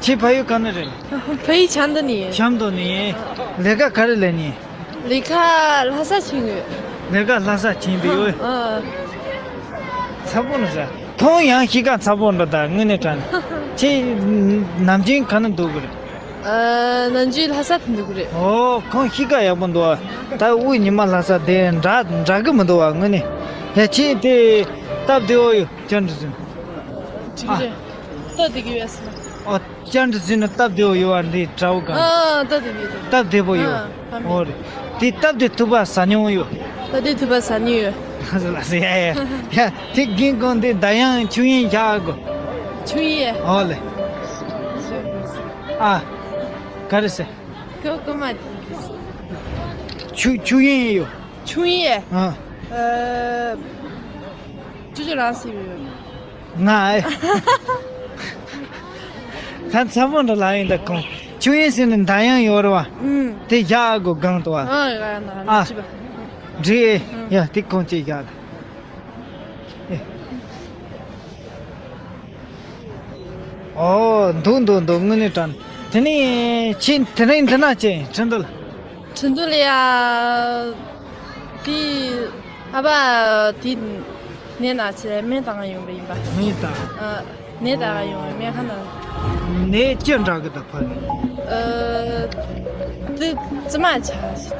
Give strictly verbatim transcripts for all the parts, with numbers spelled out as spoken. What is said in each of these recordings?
ཁྱེད་ཕ་ཡུལ་ག་ནས་རེད། ཕ་ཡུལ་བྱམས་མདོ་ནས་ཡིན། བྱམས་མདོ་ནས་ཡིན། ལས་ཀ་ག་རེ་ལས་ནི། ལས་ཀ་ལྷ་ས་ཕྱིན་ཡོད། ལས་ཀ་ལྷ་ས་ཕྱིན་པའི་ཡོད། ཨ། ཚ་པོ་ནི་ཟ། ཁོང་ཡང་གཤིས་ཀ་ཚ་པོ་འདྲ་ད་དངོས་གནས་དྲང་། ཁྱེད་ནམ་རྒྱུན་ག་ནས་འདུག་གི་རེད། ཨ། ནམ་རྒྱུན་ལྷ་ས་དུ་འདུག་གི་རེད། ཨོ། ཁོང་གཤིས་ཀ་ཡག་པོ་འདུག་ཨ། ད་དབུས་ཉི་མ་ལྷ་ས་དེ་འདྲ་འདྲ་གི་མི་འདུག་ཨ་དངོས་གནས། ཡ་ཁྱེད་དེ་སྟབས་བདེ་བོ་ཡོད་ཅན་འདྲ་ཟིན། ཅི་རེད། ལྟ་བདེ་གི་ཡོད་སྲིད། ཨོ། བཅར་འདྲི་ཟིན་ན་སྟབས་བདེ་བོ་ཡོད་བ་འདི་དྲ་བོ་གང་། ཨ། སྟབས་བདེ་བོ་ཡོད། སྟབས་བདེ་བོ་ཡོད། ཨ། ཨོ་རེད། དེ་སྟབས་བདེ་ཐུག་པ་ཟ་མྱོང་ཡོད། སྟབས་བདེ་ཐུག་པ་ཟ་མྱོང་ཡོད། ལགས་སོ་ལགས་སོ། ཡ་ཡ་ཡ། དེ་རྒན་ཁོང་འདི་ད་ཡང་ཆུ་ཡན་བཞག་གོ། ཆུ་ཡན། ཨོ་ལེ། ཨ། ག་རེ་ཟེར། ཀོ་ཀོ་མ། ཆུ་ཆུ་ཡན་ཡོད། ཆུ་ཡན། ཨ། ཨ། ཅུ་ཅུ་རང་སི་ཡོད། ང་ཨེ། ད་ཚ་པོ་འདྲ་ལ་ཡིན་ད་ཁོང་ཆུ་ཡན་ཟེར་ནས་འདར་ཡང་ཡོད་རེད་བ། ཨུམ། དེ་བཞག་དགོས་གང་དུ་བ། ཨ། ཡ་ན་ཨ། ཅི་བ། འདྲི་ཨེ། ཨུམ། ཡ་དེ་ཁོང་ཅེས་བཞག་ད། ཨེ། ཨོ། འདུག་འདུག་འདུག་དངོས་གནས་དྲང་། དེ་ནས་ཁྱེད་དེ་རིང་འདི་ན་ཅི་ཁྲིན་ཏུ་ལ། ཁྲིན་ཏུ་ལ་ཡ། དེ་ཨ་ཕ་དེ་ནས་ན་ཆེ་སྨན་བཏང་ཡོང་བ་ཡིན་པ། སྨན་བཏང་། ཨ། ནས་བཏང་ཡོང་བའི་སྨན་ཁང་ནང་། ནས་ཅི་འདྲ་གི་ད་ཕ་ནི། ཨ། དེ་རྫི་མ་ཆགས་ཤིག་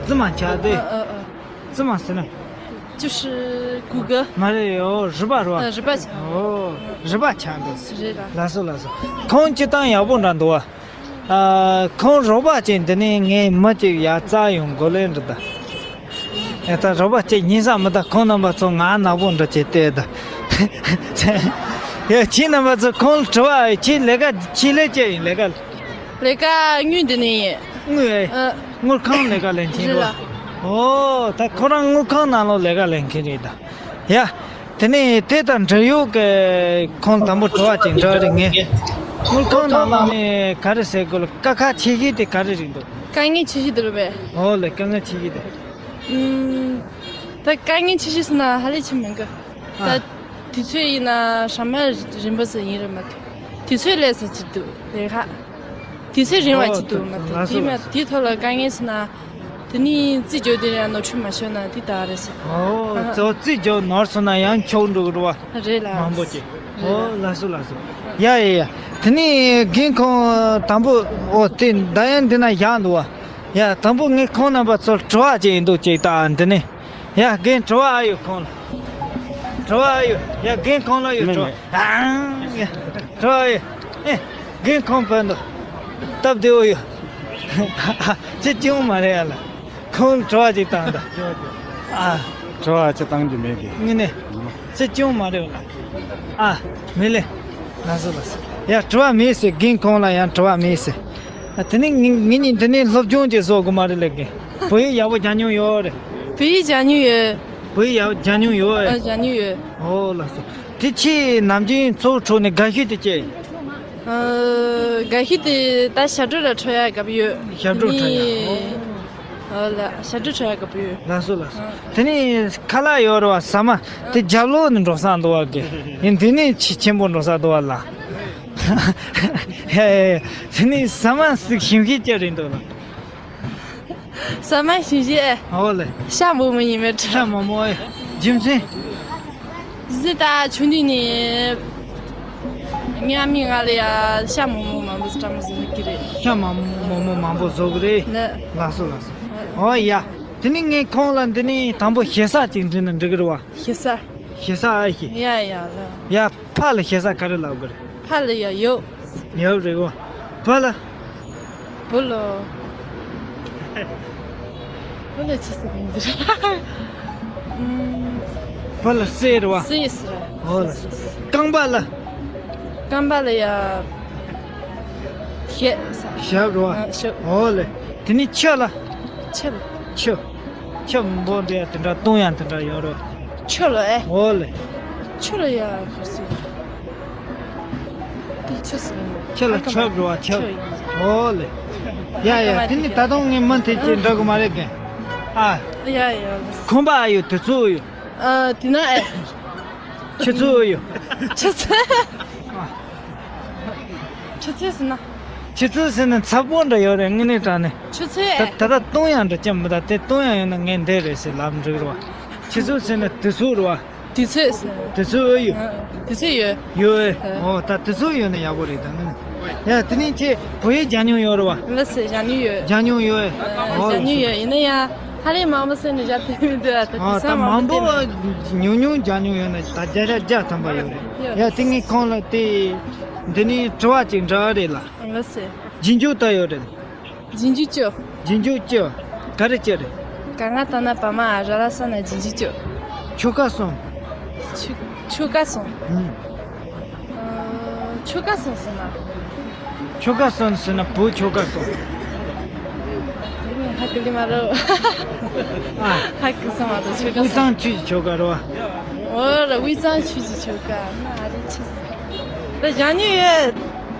རྫི་མ། རྫི་མ་ཆགས་དེ། ཨ་ཨ་ཨ། རྫི་མ་ཟེར་ན། 就是骨骼། མ་རེད་ཡོ། རུས་པ་རུ། ཨ། རུས་པ་ཆགས། ཨོ། རུས་པ་ཆགས་འདུག་རེད་ལ། ལགས་སོ་ལགས་སོ། ཁོང་སྤྱིར་བཏང་ཡག་པོ་འདྲ་འདུག་བ། ཨ། ཁོང་རོགས་པ་ཅིག་འདི་ནས་ངའི་མི་ཅིག་ཡར་བཙལ་ཡོང་དགོས་ལེ་འདྲ་ད། ཨེ་ད་རོགས་པ་ཅིག་ཉིན་ས་མི་ད་ཁོང་རྣམ་པ་ཚོ་ང་ནག་པོ་འདྲ་ཅིག་བལྟས་ད། ཡ་ཁྱེད་རྣམ་པ་ཚོ་ཁོང་ལ་དྲི་བ་ཁྱེད་ལས་ཀ་ཁྱེད་ལས་ཅི་ཡིན་ལས་ཀ། ལས་ཀ་དངུལ་འདི་ནས་ཡིན། དངུལ་ཨེ། ཨ། དངུལ་ཁང་ལས་ཀ་ལས་མཁན་རེད་རོ། ལ། ཨོ། ད་ཁོ་རང་དངུལ་ཁང་ནང་ལོགས་ལས་ཀ་ལས་མཁན་རེད་ད། ཡ། དེ་ནས་དེ་དང་འབྲེལ་ཡོད་ཀྱི་ཁོང་དང་པོ་དྲི་བ་ཅིག་འདྲ་རེད་ངས། དངུལ་ཁང་ནང་ལོགས་ནས་ག་རེ་ཟེར་དགོས་ལ་དཀའ་ཁག་ཆེ་ཤོས་དེ་ག་རེ་རེད་འདུག་དཀའ་ངལ་ཆེ་ཤོས་དེ་རེད་པས། ཨོ་ལེ་དཀའ་ངལ་ཆེ་ཤོས་དེ། ཨུམ། ད་དཀའ་ངལ་ཆེ་ཤོས་ཟེར་ན་ཧ་ལས་ཆེ་མིན་གི། ད། ཨ། དུས་ཚོད་ཡིན་ན་ཧྲ་མ་རིམ་པ་ཙམ་ཡིན་རེད་མ་གཏོགས། དུས་ཚོད་ལས་ས་ཅིག་འདུག་ལས་ཀ། དུས་ཚོད་རིང་བ་ཨོ་ཅིག་འདུག་མ་གཏོགས། ལགས་དེ་སོ་མ་ལགས་སོ། དེའི་ཐོག་ལ་དཀའ་ངལ་ཟེར་ན། དེ་ནི་རྩིས་རྒྱག་དུས་ཡང་ནོར་འཁྲུལ་མ་ཤོར་ན་དེ་ད་རེད་ཟེར། ཨོ། ཨ། གཙོ་རྩིས་རྒྱག་ནོར་སོང་ན་ཡང་ཆོག་འགྲོ་གི་རེད་བ། རེད་ལ། མང་པོ་ཅིག་རེད་ཨོ་ལ། ལགས་སོ་ལགས་སོ། ཡ་ཡ་ཡ། དེ་ནི་རྒན་ཁོང་དང་པོ་ཨོ་དེ་ད་ཡང་འདི་ན་བཞག་འདུག་བ། ཡ་དང་པོ་ངས་ཁོང་རྣམ་པ་ཚོར་དྲི་བ་ཅིག་ཡིན་འདུག་ཅིག་ད་འདི་ནི། ཡ་རྒན་དྲི་བ་ཨ་ཡོད་ཁོང་ལ། དྲི་བ་ཨ་ཡོད། ཡ་རྒན་ཁོང་ལ་ཡོད་མིན་དྲི་བ། མིན། ཨང་། ཡ་དྲི་བ་ཨ་ཡོད། ཨེ། རྒན་ཁོང་བོད་འདུག་སྟབས་བདེ་བོ་ཡོད། ཅི་ཅི་ཡོང་མ་རེད་ཡ་ལ། ཁོང་དྲི་བ་ཅིག་བཏང་ད། ཨ། དྲི་བ་ཅི་བཏང་རྒྱུ་མེད་གི། དངོས་གནས། ཅི་ཅི་ཡོང་མ་རེད་ལ། ཨ། མི་ལེ། ལགས་སོ་ལགས་སོ། ཡ་དྲི་བ་མེད་ཟེར་རྒན་ཁོང་ལ་ཡང་དྲི་བ་མེད་ཟེར། ཨ་དེ་ནི་ངེད་ངེད་གཉིས་འདི་ནས་སློབ་སྦྱོང་ཅིག་བཟོ་དགོས་མ་རེད་ལབ་གི། བོད་ཡིག་ཡག་པོ་སྦྱང་མྱོང་ཡོད་རེད། བོད་ཡིག་སྦྱང་མྱོང་ཡོད། བོད་ཡིག་ཡག་པོ་སྦྱང་མྱོང་ཡོད་ཨེ། ཨ་སྦྱང་མྱོང་ཡོད། ཨོ་ལགས་སོ། དེ་ཁྱེད་ནམ་རྒྱུན་ཚོགས་ཁྲོད་ནས་དགའ་ཤོས་དེ་ཅི་ཡིན། ཨ་དགའ་ཤོས་དེ་ད་ཞབས་བྲོ་ར་འཁྲབ་ཡག་དགའ་པོ་ཡོད། ཞབས་བྲོ་འཁྲབ་ཡག་དེ་ནི་ཨོ། ཨོ་ལ་ཞབས་བྲོ་འཁྲབ་ཡག་དགའ་པོ་ཡོད། ལགས་སོ་ལགས་སོ། ཨ་དེ་ནས་ཁ་ལག་ཡོད་རེད་བ་ཟ་མ་དེ་རྒྱབ་ལོགས་ནས་འགྲོ་ས་འདུག་བ་གི། ཡིན་དེ་ནས་ཆེ་ཆེན་པོ་འགྲོ་ས་འདུག་བ་ལ། ཧེ། དེ་ནས་ཟ་མ་ཟིག་ཞིམ་ཤོས་ཅི་རེད་འདུག་ལ། ཟ་མ་ཞིམ་ཤོས་ཨེ། ཨོ་ལེ། ཤ་མོག་མོག་ཡིན་མེད་ཤ་མོག་མོག་ཨེ། རྒྱུ་མཚན། གཟི་ད་ཆུང་དུས་ནས་མཉམ་མི་ང་ལ་ཡ་ཤ་མོག་མོག་མང་པོ་བཀྲ་མ་ཟིན་གི་རེད། ཤ་མོག་མོག་མང་པོ་བཟོ་གི་རེད། ལགས་སོ་ལགས་སོ། ཨོ་ཡ། དེ་ནས་ངས་ཁོང་ལ་འདི་ནས་དང་པོ་ཞེ་ས་ཅིག་འདྲི་ན་འགྲིག་གི་རེད་བ། ཞེ་ས། ཞེ་ས་ཨ་ཞེ། ཡ་ཡ་ལ། ཡ་ཕ་ལ་ཞེ་ས་ག་རེ་ལབ་དགོས་རེད། ཕ་ལ་ཡ་ཡོད། ཡོད་རེད་གོ། བུ་ལ། བུ་ལ། བུ་ལ་ཅི་ཟེར་ཡིན་འདིར། ཨུམ། བུ་ལ་སྲས་རེད་བ། སྲས་ཟེར། ཨོ་ལ། རྐང་པ་ལ། རྐང་པ་ལ་ཡ། ཞབས། ཞབས་རེད་བ། ཨ་ཞབས། ཨོ་ལེ། དེ་ནས་ཁྱི་ལ། ཁྱི་ལ། ཁྱི། ཁྱི་མང་པོ་འདྲ་དེ་འདྲ་གཏོང་ཡང་དེ་འདྲ་ཡོད་རེད། ཁྱི་ལ་ཨེ། ཨོ་ལེ། ཁྱི་ལ་ཡ་ག་ཟེར། དེ་ཁྱི་ཟེར། ཁྱི་ལ་ཁྱི་འགྲོ་བ་ཁྱི། ཁྱི་ཡིན། ཨོ་ལེ། ཡ་ཡ་དེ་ནི་ད་དུང་ངས་མི་དེ་ཅིག་འདྲི་གི་མ་རེད་གན། ཨ། ཡ་ཡ། ཁོམ་པ་ཨ་ཡོད་དེ་ཚོ་ཡོད། ཨ་དེ་ན་ཨེ། ཁྱི་ཚོ་ཡོད། ཁྱི་ཚོ། ཨ། ཆུ་ཚོད་ཟེར་ན། ཆུ་ཚོད་ཟེར་ན་ཚ་པོ་འདྲ་ཡོད་རེད། དངོས་གནས་དྲང་གནས། ཆུ་ཚོད་ད་ཨེ། ད་ལྟ་བཏུང་ཡག་འདྲ་ཅང་མི་འདུག་དེ་བཏུང་ཡག་ཡོད་ན་ངས་འདེད་རེད་ཟེར་ལབ་འགྲིག་རེད་བ། ཆུ་ཚོད་ཟེར་ན་དུས་ཚོད་རེད་བ། དུས་ཚོད་ཟེར། དུས་ཚོད་ཨེ་ཡོད། ཨ། དུས་ཚོད་ཡོད། ཡོད་ཨེ། ཨ། ཨོ་ད་དུས་ཚོད་ཡོད་ན་ཡག་པོ་རེད་ད་ངས། ཡ་དེ་ནས་ཁྱེད་བོད་ཡིག་སྦྱང་མྱོང་ཡོད་རེད་བ། ལགས་སེ། སྦྱང་མྱོང་ཡོད། སྦྱང་མྱོང་ཡོད་ཨེ། ཨ། ཨོ་སྦྱང་མྱོང་ཡོད། ཡིན་ན་ཡང་ཧ་ལས་མང་པོ་ཟེར་ནས་བཞག་ཐུབ་མི་འདུག་ཨ། ད་ཨོ་དུས་ད་ཚོད་མང་མང་པོ་པོ་བསྟན་ནས། ཉུང་ཉུང་སྦྱང་མྱོང་ཡོད་ན་ད་བརྒྱ་ཆ་བརྒྱ་ཐམ་པ་ཡོད་རེད། ཡོད། ཡ་དེ་ངས་ཁོང་ལ་དེ་འདི་ནས་དྲི་བ་ཅིག་འདྲི་ཡག་རེད་ལ། ལགས་སེ། རྗེས་འཇུག་ལྟ་ཡོད་རེད། རྗེས་འཇུག་ཅི། རྗེས་འཇུག་ཅི། ག་རེ་ཅི་རེད། ག་ང་ད་ན་བ་མ་ར་ལ་ས་ན་རྗེས་འཇུག་ཅི། ཆོལ་ཁ་གསུམ། ཆོལ་ཆོལ་ཁ་གསུམ། ཨུམ། ཨ། ཆོལ་ཁ་གསུམ་ཟེར་ན། ཆོལ་ཁ་གསུམ་ཟེར་ན་བོད་ཆོལ་ཁ་གསུམ། ཧ་གི་ལི་མ་རོ། ཨ། ཧ་གི་སོང་བ་དང་ཆོལ་ཁ་གསུམ། དབུས་གཙང་ཆོས་ཀྱི་ཆོལ་ཁ་རེད་བ། འོ་ར་དབུས་གཙང་ཆོས་ཀྱི་ཆོལ་ཁ་ན་ཨ་རི་ཆི། ད་སྦྱང་མྱོང་ཡོད།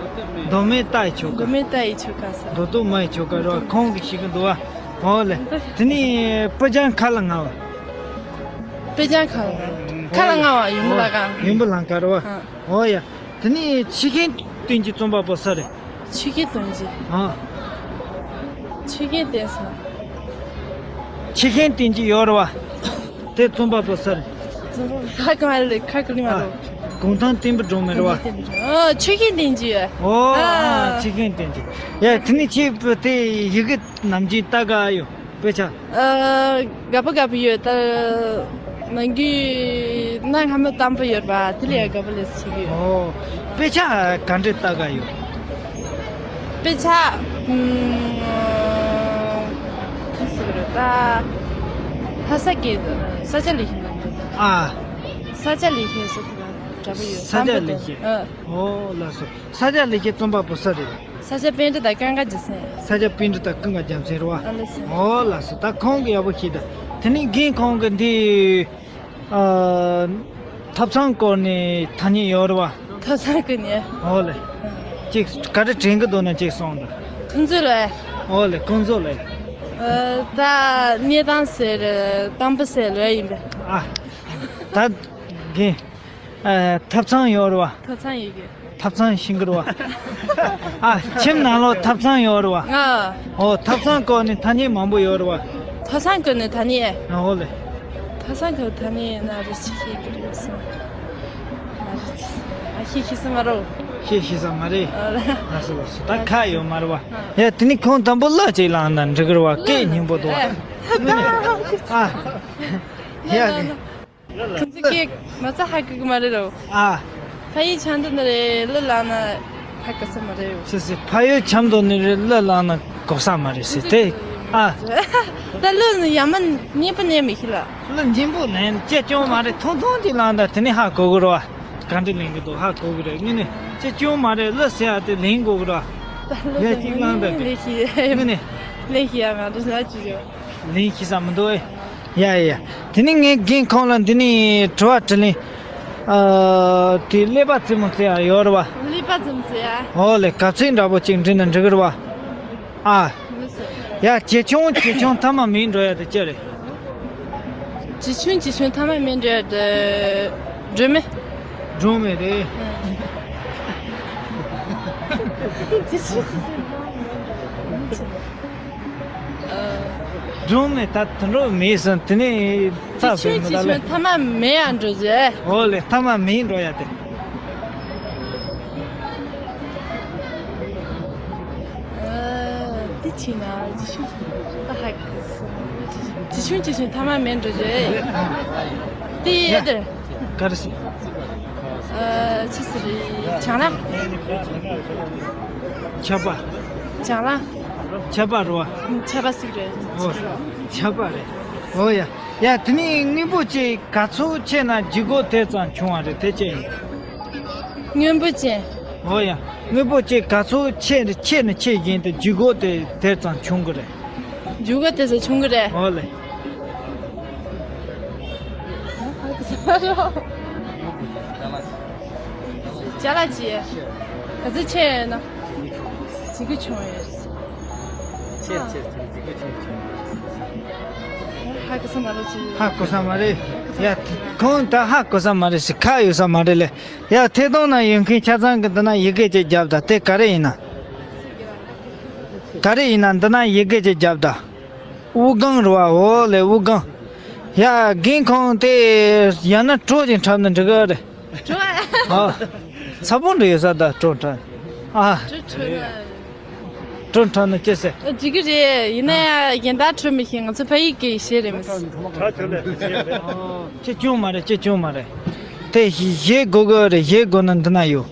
མདོ་སྨད་རྟ་ཡི་ཆོལ་ཁ། མདོ་སྨད་རྟ་ཡི་ཆོལ་ཁ་ས། མདོ་སྟོད་མ་ཡི་ཆོལ་ཁ་རེད་བ། ཁོང་གིས་ཤེས་ཀྱི་འདུག་བ། འོ་ལེ། དེ་ནས་སྤུར་སྦྱང་ཁ་ལ་ང་བ། སྤུར་སྦྱང་ཁ་ལ་ང་། ཁ་ལ་ང་བ་ཡུམ་བུ་ལ་ཀ། ཡུམ་བུ་ལ་ཀ་རེད་བ། ཨ། འོ་ཡ། དེ་ནས་ཆོས་མཁན་སྟོན་གྱི་རྩོམ་པ་པོ་སུ་རེད། ཆོས་མཁན་སྟོན་གྱི། ཨ། ཆོས་མཁན་སྟོན་ཟེར་ན། ཆོས་མཁན་སྟོན་གྱི་ཡོད་རེད་བ། དེ་རྩོམ་པ་པོ་སུ་རེད། རྩོམ་པ་པོ་ཁ་གང་རེད། ཁ་གི་ལི་མ་རོ། ཨ། གུང་ཐང་བསྟན་པའི་སྒྲོན་མེ་རེད་བ། ཨ། ཆོས་མཁན་སྟོན་གྱི་ཡོད། ཨོ། ཨ། ཨ། ཆོས་མཁན་སྟོན་གྱི། ཡ་དེ་ནས་ཁྱེད་དེ་ཡི་གེ་ནམ་རྒྱུན་ལྟ་ག་ཡོད། དཔེ་ཆ། ཨ། དགའ་པོ་དགའ་པོ་ཡོད། ད་ནམ་རྒྱུན་གནའ་སྔ་མོ་དང་པོ་ཡོད་པ་དེ་ལས་དགའ་པོ་ལས་བྱེད་ཀྱི་ཡོད། ཨོ། དཔེ་ཆ་ག་འདྲས་ལྟ་ག་ཡོད། དཔེ་ཆ། ཨུམ། ཅི་ཟེར་དགོས་རེད་ད། ལྷ་ས་གི་ས་སྐྱ་ལེགས་བཤད་ལ་འགྲོ། ཨ། ས་སྐྱ་ལེགས་བཤད་ཟེར་དུས་འདྲ་པོ་ཡོད། ས་སྐྱ་ལེགས་བཤད། ཨ། ཨོ་ལགས་སོ། ས་སྐྱ་ལེགས་བཤད་རྩོམ་པ་པོ་སུ་རེད། ས་སྐྱ་པཎྜི་ཏ་ཀུན་དགའ་རྒྱལ་མཚན། ས་སྐྱ་པཎྜི་ཏ་ཀུན་དགའ་རྒྱལ་མཚན་རེད་བ། ཨ་ལགས་སོ། ཨོ་ལགས་སོ། ད་ཁོང་གི་ཡག་པོ་ཤེས་ད། དེ་ནས་རྒན་ཁོང་གི་འདི། ཨ། ཐབ་ཚང་སྐོར་ནས་ཐ་སྙད་ཡོད་རེད་བ། ཐབ་ཚང་སྐོར་ནས། ཨོ་ལེ། ཅིག་ག་རེ་དྲན་གི་འདུག་ན་ཅིག་གསུངས་དང་། ཁོང་ཚོ་ལ། ཨོ་ལེ་ཁོང་ཚོ་ལ། ཨ། ད་གནས་སྟངས་ཟེར་དང་པོ་ཟེར་ལ་ཡིན་པས། ཨ། ད་རྒན། ཨ། ཐབ་ཚང་ཡོད་རེད་བ། ཐབ་ཚང་ཡོད་གི། ཐབ་ཚང་ཤིང་གི་རེད་བ། ཨ། ཁྱིམ་ནང་ལོགས་ཐབ་ཚང་ཡོད་རེད་བ། ཨ། ཨོ་ཐབ་ཚང་སྐོར་ནས་ཐ་སྙད་མང་པོ་ཡོད་རེད་བ། ཐབ་ཚང་སྐོར་ནས་ཐ་སྙད། ཨོ་ལེ། ཐབ་ཚང་སྐོར་ཐ་སྙད་ན་རེ་ཆི་ཤེས་ཀྱི་རེད་སོང་། ཨ་ཤེས་ཤེས་ས་མ་རེད། ཤེས་ཤེས་ས་མ་རེད། ཨ་ལ་སོ་ལ་སོ། ད་ཁ་ཡོད་མ་རེད་བ། ཡ་དེ་ནི་ཁོང་དང་པོ་གླུ་ཅིག་བླངས་ན་འགྲིག་གི་རེད་བ། སྐད་སྙན་པོ་འདུག་བ། ཨ། ཡ། ཁོང་ཚོ་སྐད་མ་ཚ་ཧ་གི་གི་མ་རེད་རོ། ཨ། ཕ་ཡུལ་ཆབ་མདོ་ནས་རེད། གླུ་བླངས་ན་ཧ་གི་ས་མ་རེད་རོ། སི་སི་ཕ་ཡུལ་ཆབ་མདོ་ནས་རེད། གླུ་བླངས་ན་གོ་ས་མ་རེད་ཟེར་ཏེ། ཨ། ད་གླུ་ནི་ཡ་མ་སྙན་པོ་ནས་མི་ཤེས་ལ། གླུ་སྙན་པོ་ནས་ཅི་སྐྱོན་མ་རེད། ཐུང་ཐུང་ཅིག་བླངས་ད་དེ་ནས་ཧ་གོ་གི་རེད་བ། ག་འདྲ་ལེན་གི་འདུག་ཧ་གོ་གི་རེད། དངོས་གནས་ཅི་སྐྱོན་མ་རེད། གླུ་ཟེར་ཡ་དེ་ལེན་དགོས་གི་རེད་བ། ད་གླུ་ཡ་གཅིག་བླངས་ད་དེ་ལེན་ཤེས་ཡ་དངོས་གནས་ལེན་ཤེས་ཡ་ང་ཚོ་ལ་ཅི་ཡོད། ལེན་ཤེས་ས་མི་འདུག་ཨེ། ཡ་ཡ་ཡ། དེ་ནི་ངས་རྒན་ཁོང་ལ་འདི་ནི་དྲི་བ་དྲིས་ལན། ཨ། དེ་ཀླད་པ་རྩེད་མོ་རྩེ་ཡ་ཡོད་རེད་བ། ཀླད་པ་རྩེད་མོ་རྩེ་ཡ། ཨོ་ལེ་ག་ཚོད་འདྲ་པོ་ཅིག་འགྲིག་ན་འགྲིག་གི་རེད་བ། ཨ། མི་སྲིད། ཡ་ཇེ་ཆུང་ཇེ་ཆུང་མཐའ་མ་མེད་འགྲོ་ཡ་དེ་ཅི་རེད། ཇེ་ཆུང་ཇེ་ཆུང་མཐའ་མ་མེད་འགྲོ་ཡ་དེ་སྒྲོན་མེ། སྒྲོན་མེ་རེད། ཇེ་ཆུང་ཇེ་ཆུང་མཐའ་མ་མེད་འགྲོ་ཡ་དེ། སྒྲོན་མེ་ད་དུད་འགྲོ་མེད་སོང་། དེ་ནས་ཇེ་ཆུང་ཇེ་ཆུང་མཐའ་མ་མེད་ཡ་འགྲོ་རྒྱུ། འོ་ལེ་མཐའ་མ་མེད་འགྲོ་ཡ་དེ། ཨ། དེ་ཕྱིན་ན་ཇེ་ཆུང་ད་ཧ་གི་སོང་། ཇེ་ཆུང་ཇེ་ཆུང་མཐའ་མ་མེད་འགྲོ་རྒྱུ། དེ་ཡ་དེ། ག་རེ་ཟེར། ཨ། ཆི་ཟེར་རེད། ཆང་རག་ཆབ་པ། ཆང་རག་ཆབ་པ་རེད་བ། ཆབ་པ་ཟིག་རེད། ཨོ། ཆབ་པ་རེད། ཨོ་ཡ། ཡ་དེ་ནི་དངོས་པོ་ཅིག་ག་ཚོད་ཆད་ན་ལྗིད་ཁོག་དེ་ཙམ་བྱུང་བ་རེད། དེ་ཅི་ཡིན། དངོས་པོ་ཅན། ཨོ་ཡ། དངོས་པོ་ཅིག་ག་ཚོད་ཆད་ཆད་ནས་ཆད་བཞིན་དུ་ལྗིད་ཁོག་དེ་དེ་ཙམ་བྱུང་གི་རེད། ལྗིད་ཁོག་དེ་ཙམ་བྱུང་གི་རེད། ཨོ་ལེ། ཅ་ལག་ཅི། ག་ཚོད་ཆད་ཡོད་ན། ལྗིད་ཁོག་བྱུང་ཡོད། ཆེར་ཆེར་ཆེར་ལྗིད་ཁོག་ཆུང་ཆུང་། ཧ་གོ་ས་མ་རེད་ཅི། ཧ་གོ་ས་མ་རེད། ཡ། ཁོང་ད་ཧ་གོ་ས་མ་རེད་ཟེར། ཁག་ཡོད་ས་མ་རེད་ལེ། ཡ། ཐད་གཏོང་ན་ཡོད་མཁན་ཆ་ཚང་གི་འདི་ན་ཡི་གེ་ཅིག་རྒྱོབ་དང་། དེ་ག་རེ་ཡིན་ན། ག་རེ་ཡིན་ན་འདི་ན་ཡི་གེ་ཅིག་རྒྱོབ་དང་། དབུགས་ལྒང་རེད་བ། འོ་ལེ། དབུགས་ལྒང་། ཡ། རྒན་ཁོང་དེ་ཡང་ན་གྲོ་ཅིག་འཁྲབ་ན་འགྲིག་གི་རེད། གྲོ་ཨ། ཨ། ཚ་པོ་འདྲ་ཡོད་ས། ད་གྲོ་འཁྲབ། ཨ། གྲོ་འཁྲབ་ན། གྲོ་འཁྲབ་ན་ཅི་ཟེར། འགྲིག་གི་རེད། ཡིན་ན་ཡང་གཞན་དག་འཁྲབ་མི་ཤེས། ང་ཚོ་ཕ་ཡིག་གི་གཞས་རེད་མི་སྲིད། ཁྱེད་ཅུང་མ་རེད། ཁྱེད་ཅུང་མ་རེད། དེ་གཞས་དགོས་གི་རེད། གཞས་དགོས་ན་འདི་ན་ཡོད།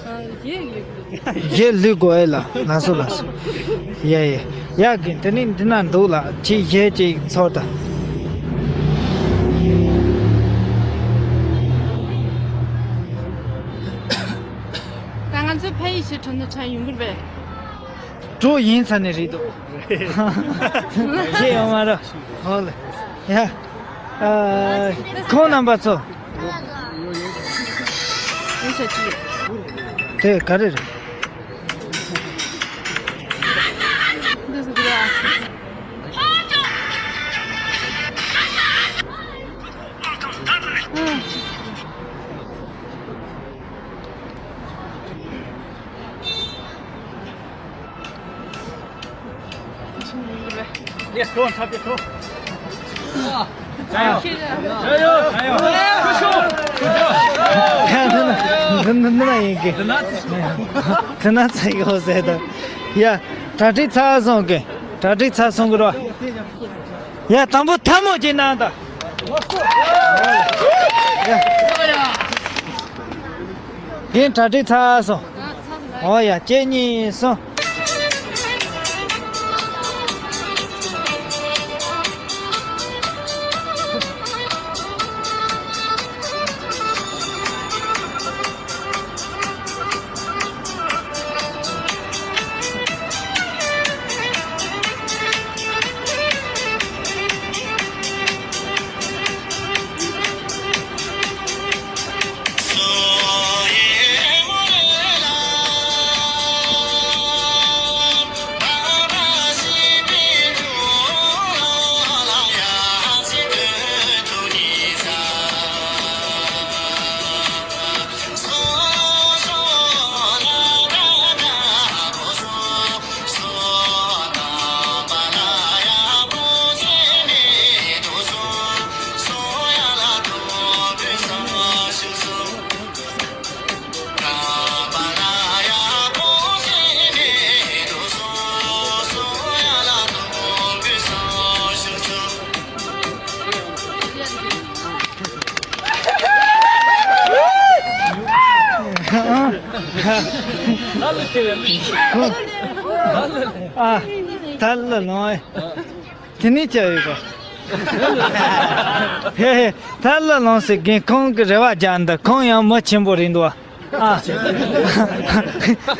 ཨ། གཞས་ཡོད་གི། གཞས་ལུས་དགོས་ཨེ་ལ། ལགས་སོ། ལགས་སོ། ཡ་ཡ། ཡ། གི་དེ་ནི་འདི་ན་འདུག་ལ། ཅིག་གཞས་ཅིག་ཚོར་ད། ད་ང་ཚོའི་ཕ་ཡིག་གཞས་འཁྲབ་ན་འཁྲབ་ཡོང་གི་རེད་པས། གྲོ་ཡིན་ཚ་ནི་རེད་འདུག། གཞས་ཡོང་མ་རེད། ཧོ་ལེ། ཡ། ཨ། ཁོང་རྣམ་པ་ཚོ། དེ་ག་རེ་རེད། འདི་ན་ཚ་ཡོད་ཟེར་ད། ཡ། གྲ་སྒྲིག་ཚར་སོང་གི། གྲ་སྒྲིག་ཚར་སོང་གི་རོ། ཡ། དང་པོ་ཐལ་མོ་ཅིག་གནང་དང་། ཡ། རྒན་གྲ་སྒྲིག་ཚར་སོང་། ཨོ་ཡ། གཅིག་གཉིས་གསུམ། ཨ། ད་ལ་ལོང་། དེ་ནས་བྱ་ཡོད་པ། ཧེ་ཧེ། ད་ལ་ལོང་ཟེར་མཁན་ཁོང་གི་རེ་བ་རྒྱག་འདི། ཁོང་ཡང་མི་ཆེན་པོ་རེད་འདུག་ཨ།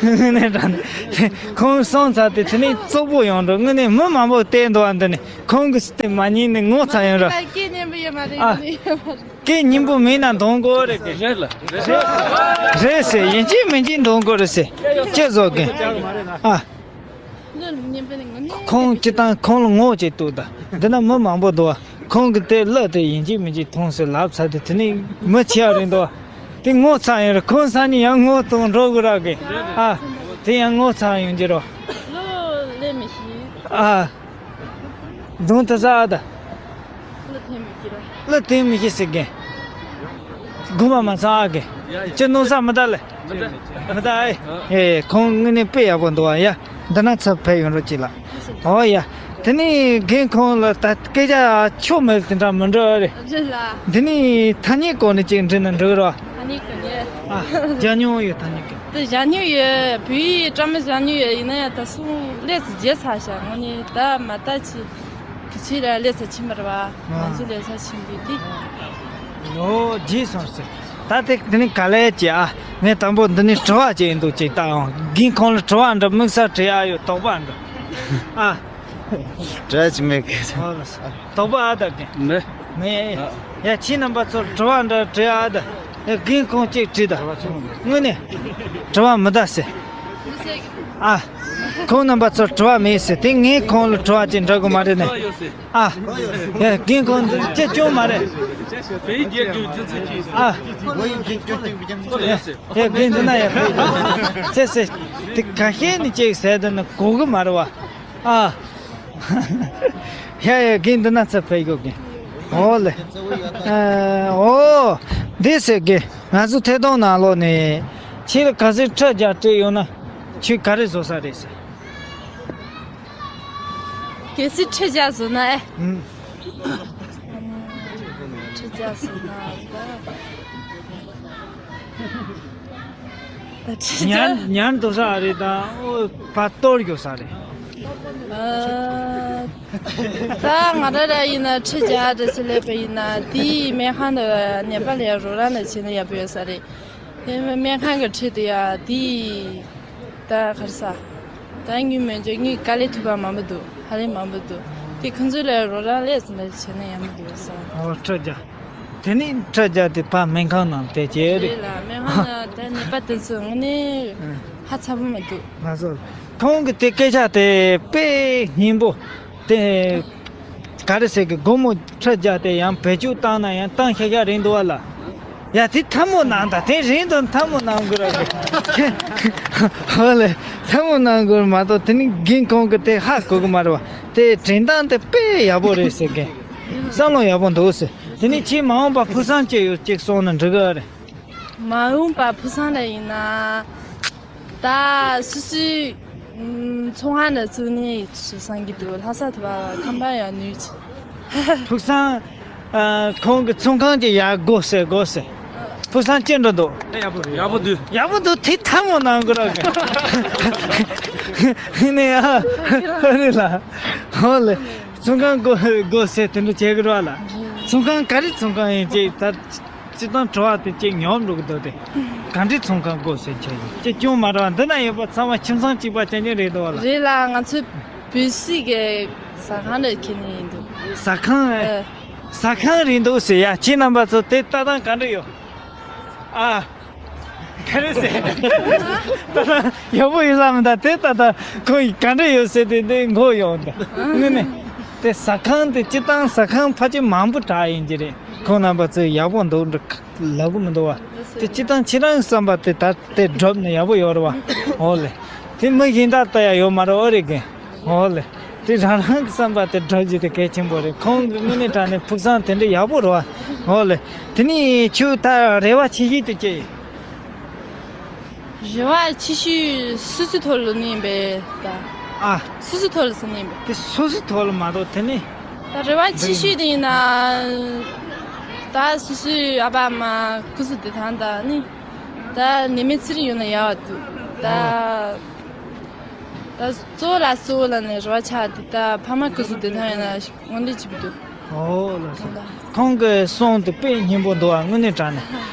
དངོས་གནས་དྲང་གནས་ཁོང་སོང་ཚར་དེ་དེ་ནས་བཙོག་པོ་ཡོང་འགྲོ། དངོས་གནས་མི་མང་པོ་བལྟས་འདུག་ཨ། འདི་ནས་ཁོང་གི་སྟེང་མ་ཉན་ནས་ངོ་ཚ་ཡོང་ར། སྐད་སྙན་པོ་ཡོད་མ་རེད། ཨ། ཡིན་ནི་ཡོད་མ་རེད། སྐད་སྙན་པོ་མིན་ན་འདོན་དགོས་རེད་གི། རེད་ལ། རེད་ཟེར། ཡིན་གཅིག་མིན་གཅིག་འདོན་དགོས་རེད་ཟེར། ཅི་བཟོ་གི། ཨ། ཁོང་སྤྱི་བཏང་ཁོང་ལ་ངོ་ཅིག་གཏུག་ད། འདི་ན་མི་མང་པོ་འདུག་བ། ཁོང་གི་དེ་གླུ་དེ་ཡིན་གཅིག་མིན་གཅིག་ཐོངས་ཟེར་ལབ་ཚར་དུས་དེ་ནས་མི་ཆེ་བ་རེད་འདུག་བ། དེ་ངོ་ཚ་ཡོང་ར། ཁོང་སང་ཉིན་ཡང་ངོ་གཏོང་འགྲོ་དགོས་ར་གི། ཨ། དེ་ཡང་ངོ་ཚ་ཡོང་གི་རོ། གླུ་ལེན་མི་ཤེས། ཨ། གདོང་དེ་ཟ་ཨ་ད། གླུ་འཐེན་མི་ཤེས་ར། གླུ་འཐེན་མི་ཤེས་ཟེར་གི། དགོངས་པ་མ་ཚོམ་ཨ་གི། ཅི་གནོད་ས་མི་ད་ལེ། མི་ད་ཨེ། ཨེ། ཁོང་དངོས་གནས་དཔེ་ཡག་པོ་འདུག་ཨ། ཡ། འདི་ན་ཚུར་ཕེབས་ཡོང་རོགས་གྱིས་ལ། ཨོ་ཡ། དེ་ནས་རྒན་ཁོང་ལ་ད་སྐད་ཆ་ཆོ་མེད་དེ་འདྲ་མི་འགྲོ་རེད། རེད་ལ། འདི་ནས་ཐ་སྙད་སྐོར་ནས་ཅིག་འདྲི་ན་འགྲིག་རོགས། ཐ་སྙད་སྐོར་ནས། ཨ། རྒྱག་མྱོང་ཡོད། ཐ་སྙད་སྐོར། དེ་བཞག་མྱོང་ཡོད། བོད་ཡིག་བཀྲ་མི་བཞག་མྱོང་ཡོད། ཡིན་ན་ཡང་ད་སོང་ལས་སུ་བརྗེད་ཚར་ཤག་དངོས་གནས་ད་མ་ལྟ་ཆེ། དུས་ཚོད་ལ་ལས་ཚ་ཕྱིན་པ་རེད་བ། ང་ཚོ་ལས་ཚ་ཕྱིན་དུས་དེ། ལོ་རྗེས་སོང་ཟེར། ད་དེ་དེ་ནི་ག་ལས་ཀྱི་ཨ། ངས་དང་པོ་འདི་ནི་དྲི་བ་ཅིག་འདུག་ཅིག་ལྟ་ཨང་། རྒན་ཁོང་ལ་དྲི་བ་འདྲ་དམིགས་བསལ་དྲི་ཡ་ཡོད། དོགས་པ་འདྲ། ཨ། དྲི་བ་ཅིག་མེད་གི། ཨོ་ལགས་སོ། དོགས་པ་ཨ་ད་གི། མེད། མེད། ཡ། ཁྱེད་རྣམ་པ་ཚོར་དྲི་བ་འདྲ་དྲི་ཡ་ཨ་ད། ཡ། རྒན་ཁོང་ཅིག་དྲིས་ད། དངོས་གནས་དྲི་བ་མི་ད་ཟེར། ཨ། ཁོང་རྣམ་པ་ཚོར་དྲི་བ་མེད་ཟེར། དེ་ངས་ཁོང་ལ་དྲི་བ་ཅིག་འདྲི་དགོས་མ་རེད་ནས། ཨ། ཡ་རྒན་ཁོང་ཚོ་ཅི་སྐྱོན་མ་རེད། ཨ། ཡ་རྒན་འདི་ན་ཡ་ཕེབས། ཟེར་ཟེར། དེ་ཁ་ཤས་ནི་ཅིག་ཟེར་དུ་ན་གོ་གི་མ་རེད་བ། ཨ། ཡ་ཡ་རྒན་འདི་ན་ཚ་ཕེབས་ཡོད་རྒན། ཨོ་ལེ། ཨ། ཨོ། འདི་ཟེར་རྒན། ང་ཚོ་ཐད་གཏོང་ནང་ལོགས་ནས་ཁྱེད་ལ་གལ་སྲིད་ཁྲི་བརྒྱ་སྤྲད་ཡོད་ན་ཁྱོད་ག་རེ་བཟོ་ས་རེད་ཟེར། གལ་སྲིད་ཁྲི་བརྒྱ་བཟོ་ན་ཨེ། ཨུམ། ཁྲི་བརྒྱ་བཟོ་ན་ད། ད་ཁྲི་བརྒྱ། ཉར་ཉར་འགྲོ་ས་རེད་དང་། ཨོ་ཕར་གཏོར་རྒྱུ་ས་རེད། ཨ། ད་ང་རང་ར་ཡིན་ན་ཁྲི་བརྒྱ་འདྲ་ཞིག་སླེབས་པ་ཡིན་ན་དེའི་སྨན་ཁང་དུ་ནད་པ་ལ་ཡ་རོགས་རམ་ལ་བྱས་ན་ཡག་པོ་ཡོད་ས་རེད། དེ་སྨན་ཁང་གི་ཁྲི་དེ་ཡ་དེའི་ད་ག་རེ་ཟ། ད་དངུལ་མེད་ཀྱང་དངུལ་དཀའ་ལས་ཐུག་པ་མང་པོ་འདུག་ཧ་ལས་མང་པོ་འདུག་དེ་ཁོང་ཚོ་ལ་རོགས་རམ་ལས་ཟིན་པ་བྱས་ན་ཡག་མོ་འདུག་བསམ། ཨོ་ཁྲི་བརྒྱ། དེ་ནས་ཁྲི་བརྒྱ་དེ་ཕར་སྨན་ཁང་ནང་བསྡད་ཀྱི་རེད། རེད་ལ་སྨན་ཁང་ནང་ད་ནད་པ་དེ་ཚོ་དངོས་གནས་ཧ་ཚ་པོ་མི་འདུག་ང་ཚོ་ཁོང་གི་དེ་སྐད་ཆ་དེ་དཔེ་སྙན་པོ་དེ། ག་རེ་ཟེར་གི། སྒོར་མོ་ཁྲི་བརྒྱ་དེ་ཡང་བེད་སྤྱོད་བཏང་ན་ཡང་བཏང་ཤ་ཤ་རེད་འདུག་བ་ལ། ཡ་དེ་ཐལ་མོ་གནང་ད། དེ་རིང་དུ་ཐལ་མོ་གནང་དགོས་ར་གི། ཧོ་ལེ། ཐལ་མོ་གནང་དགོས་མ་གཏོགས་དེ་ནི་རྒན་ཁོང་གི་དེ་ཧ་གོ་གི་མ་རེད་བ། དེ་དྲན་སྟངས་དེ་དཔེ་ཡག་པོ་རེད་ཟེར་གི། བསམ་བློ་ཡག་པོ་འདུག་ཟེར། དེ་ནི་ཁྱེད་མ་འོངས་པ་ཕུགས་བསམ་ཅི་ཡོད་ཅིག་གསུངས་ན་འགྲིག་གི་རེད། མ་འོངས་པ་ཕུགས་བསམ་ལ་ཡིན་ན། ད་སུ་སུའི་ཚོང་ཁང་ནས་བཙུགས་ནས་བསམ་གྱི་འདུག་ལྷ་ས་དུ་བ་ཁམས་པ་ཡང་ནུས་ཆེ། ཕུགས་བསམ། ཨ། ཁོང་གི་ཚོང་ཁང་གི་ཡར་སྒོ་ཟེར་སྒོ་ཟེར། ཕུགས་བསམ་ཅི་འདྲ་འདུག་ཡག་པོ་འདུག་ཡག་པོ་འདུག་དེ་ཐལ་མོ་གནང་དགོས་ར་གི། ནས་ཨ་རེད་ལ། ཧོ་ལེ། ཚོང་ཁང་སྒོ་སྒོ་ཟེར་དེ་འདྲ་བྱེད་དགོས་ར་ལ། ཚོང་ཁང་ག་རེ་ཚོང་ཁང་ཡིན་ཅེས་ད། སྤྱིར་བཏང་དྲི་བ་དེ་གཅིག་ཉོབ་འགྲོ་གི་འདུག་སྟེ། ག་འདྲའི་ཚོང་ཁང་དགོས་ཟེར་ཁྱེད་ཀྱིས་ཅི་སྐྱོན་མ་རེད་བ། འདི་ན་ཡོད་པ་ཚང་མ་ཁྱིམ་ཚང་གཅིག་པ་རྐྱང་རྐྱང་རེད་འདུག་བ་ལ། རེད་ལ། ང་ཚོའི་བོད་སྲིད་ཀྱི་ཟ་ཁང་ལ་ཁྱེར་ནས་ཡིན་འདུག་ཟ་ཁང་ཨེ། ཨེ། ཟ་ཁང་རེད་འདུག་ཟེར་ཡ། ཁྱེད་རྣམ་པ་ཚོ་དེ་ལྟ་སྟངས་ག་འདྲ་ཡོད། ཨ། ག་རེ་ཟེར། ལྟ་སྟངས་ཡག་པོ་ཡོད་ས་མི་འདུག་དེ་ལྟ་སྟངས་ཁོ་ཡིས་ག་འདྲ་ཡོད་ཟེར་དེ་དེ་མགོ་ཡོང་འདུག་དངོས་གནས། དེ་ཟ་ཁང་དེ་སྤྱིར་བཏང་ཟ་ཁང་ཕལ་ཆེར་མང་པོ་དྲག་ཡིན་གྱི་རེད། ཁོང་རྣམ་པ་ཚོས་ཡག་པོ་འདུག་འགྲིག་ལབ་གི་མི་འདུག་བ། དེ་སྤྱིར་བཏང་ཁྱེད་རང་གི་བསམ་པ་དེ་ད་དེ་སྒྲུབ་ན་ཡག་པོ་ཡོད་རེད་བ། འོ་ལེ། དེ་མི་གཞན་དག་ལྟ་ཡ་ཡོད་མ་རེད། འོ་རེད་གི། འོ་ལེ། དེ་རང་རང་གི་བསམ་པ་དེ་སྒྲུབ་རྒྱུ་དེ་གལ་ཆེན་པོ་རེད། ཁོང་གི་དངོས་གནས་དྲང་གནས་ཕུགས་བསམ་དེ་འདྲ་ཡག་པོ་རེད་བ། འོ་ལེ། དེ་ནས་ཁྱོད་ད་རེ་བ་ཆེ་ཤོས་དེ་ཅི་ཡིན། རེ་བ་ཆེ་ཤོས་སོ་སོའི་ཐོག་ལ་ནི་ཡིན་པས་ད། ཨ། སོ་སོའི་ཐོག་ལ་ཟེར་ནི་ཡིན་པས། དེ་སོ་སོའི་ཐོག་ལ་མ་གཏོགས་དེ་ནི། ད་རེ་བ་ཆེ་ཤོས་དེ་ཡིན་ན། ད་སོ་སོའི་ཨ་ཕ་ཨ་མ་སྐུ་གཟུགས་བདེ་ཐང་དང་ནི། ད་ནད་མེད་ཚེ་རིང་ཡོང་ན་ཡག་པ་འདུག་ད། ད་གཙོ་བོ་ལ་གཙོ་བོ་ལ་ནི་རེ་བ་ཆགས་དེ་ད་ཕ་མ་སྐུ་གཟུགས་བདེ་ཐང་ཡོང་ན་དངོས་གནས་བྱེད་ཀྱི་འདུག་ཨོ་ལགས་སོ། ཁོང་གི་གསུང་དེ་དཔེ་སྙན་པོ་འདུག་ཨ། དངོས་གནས་དྲང་གནས།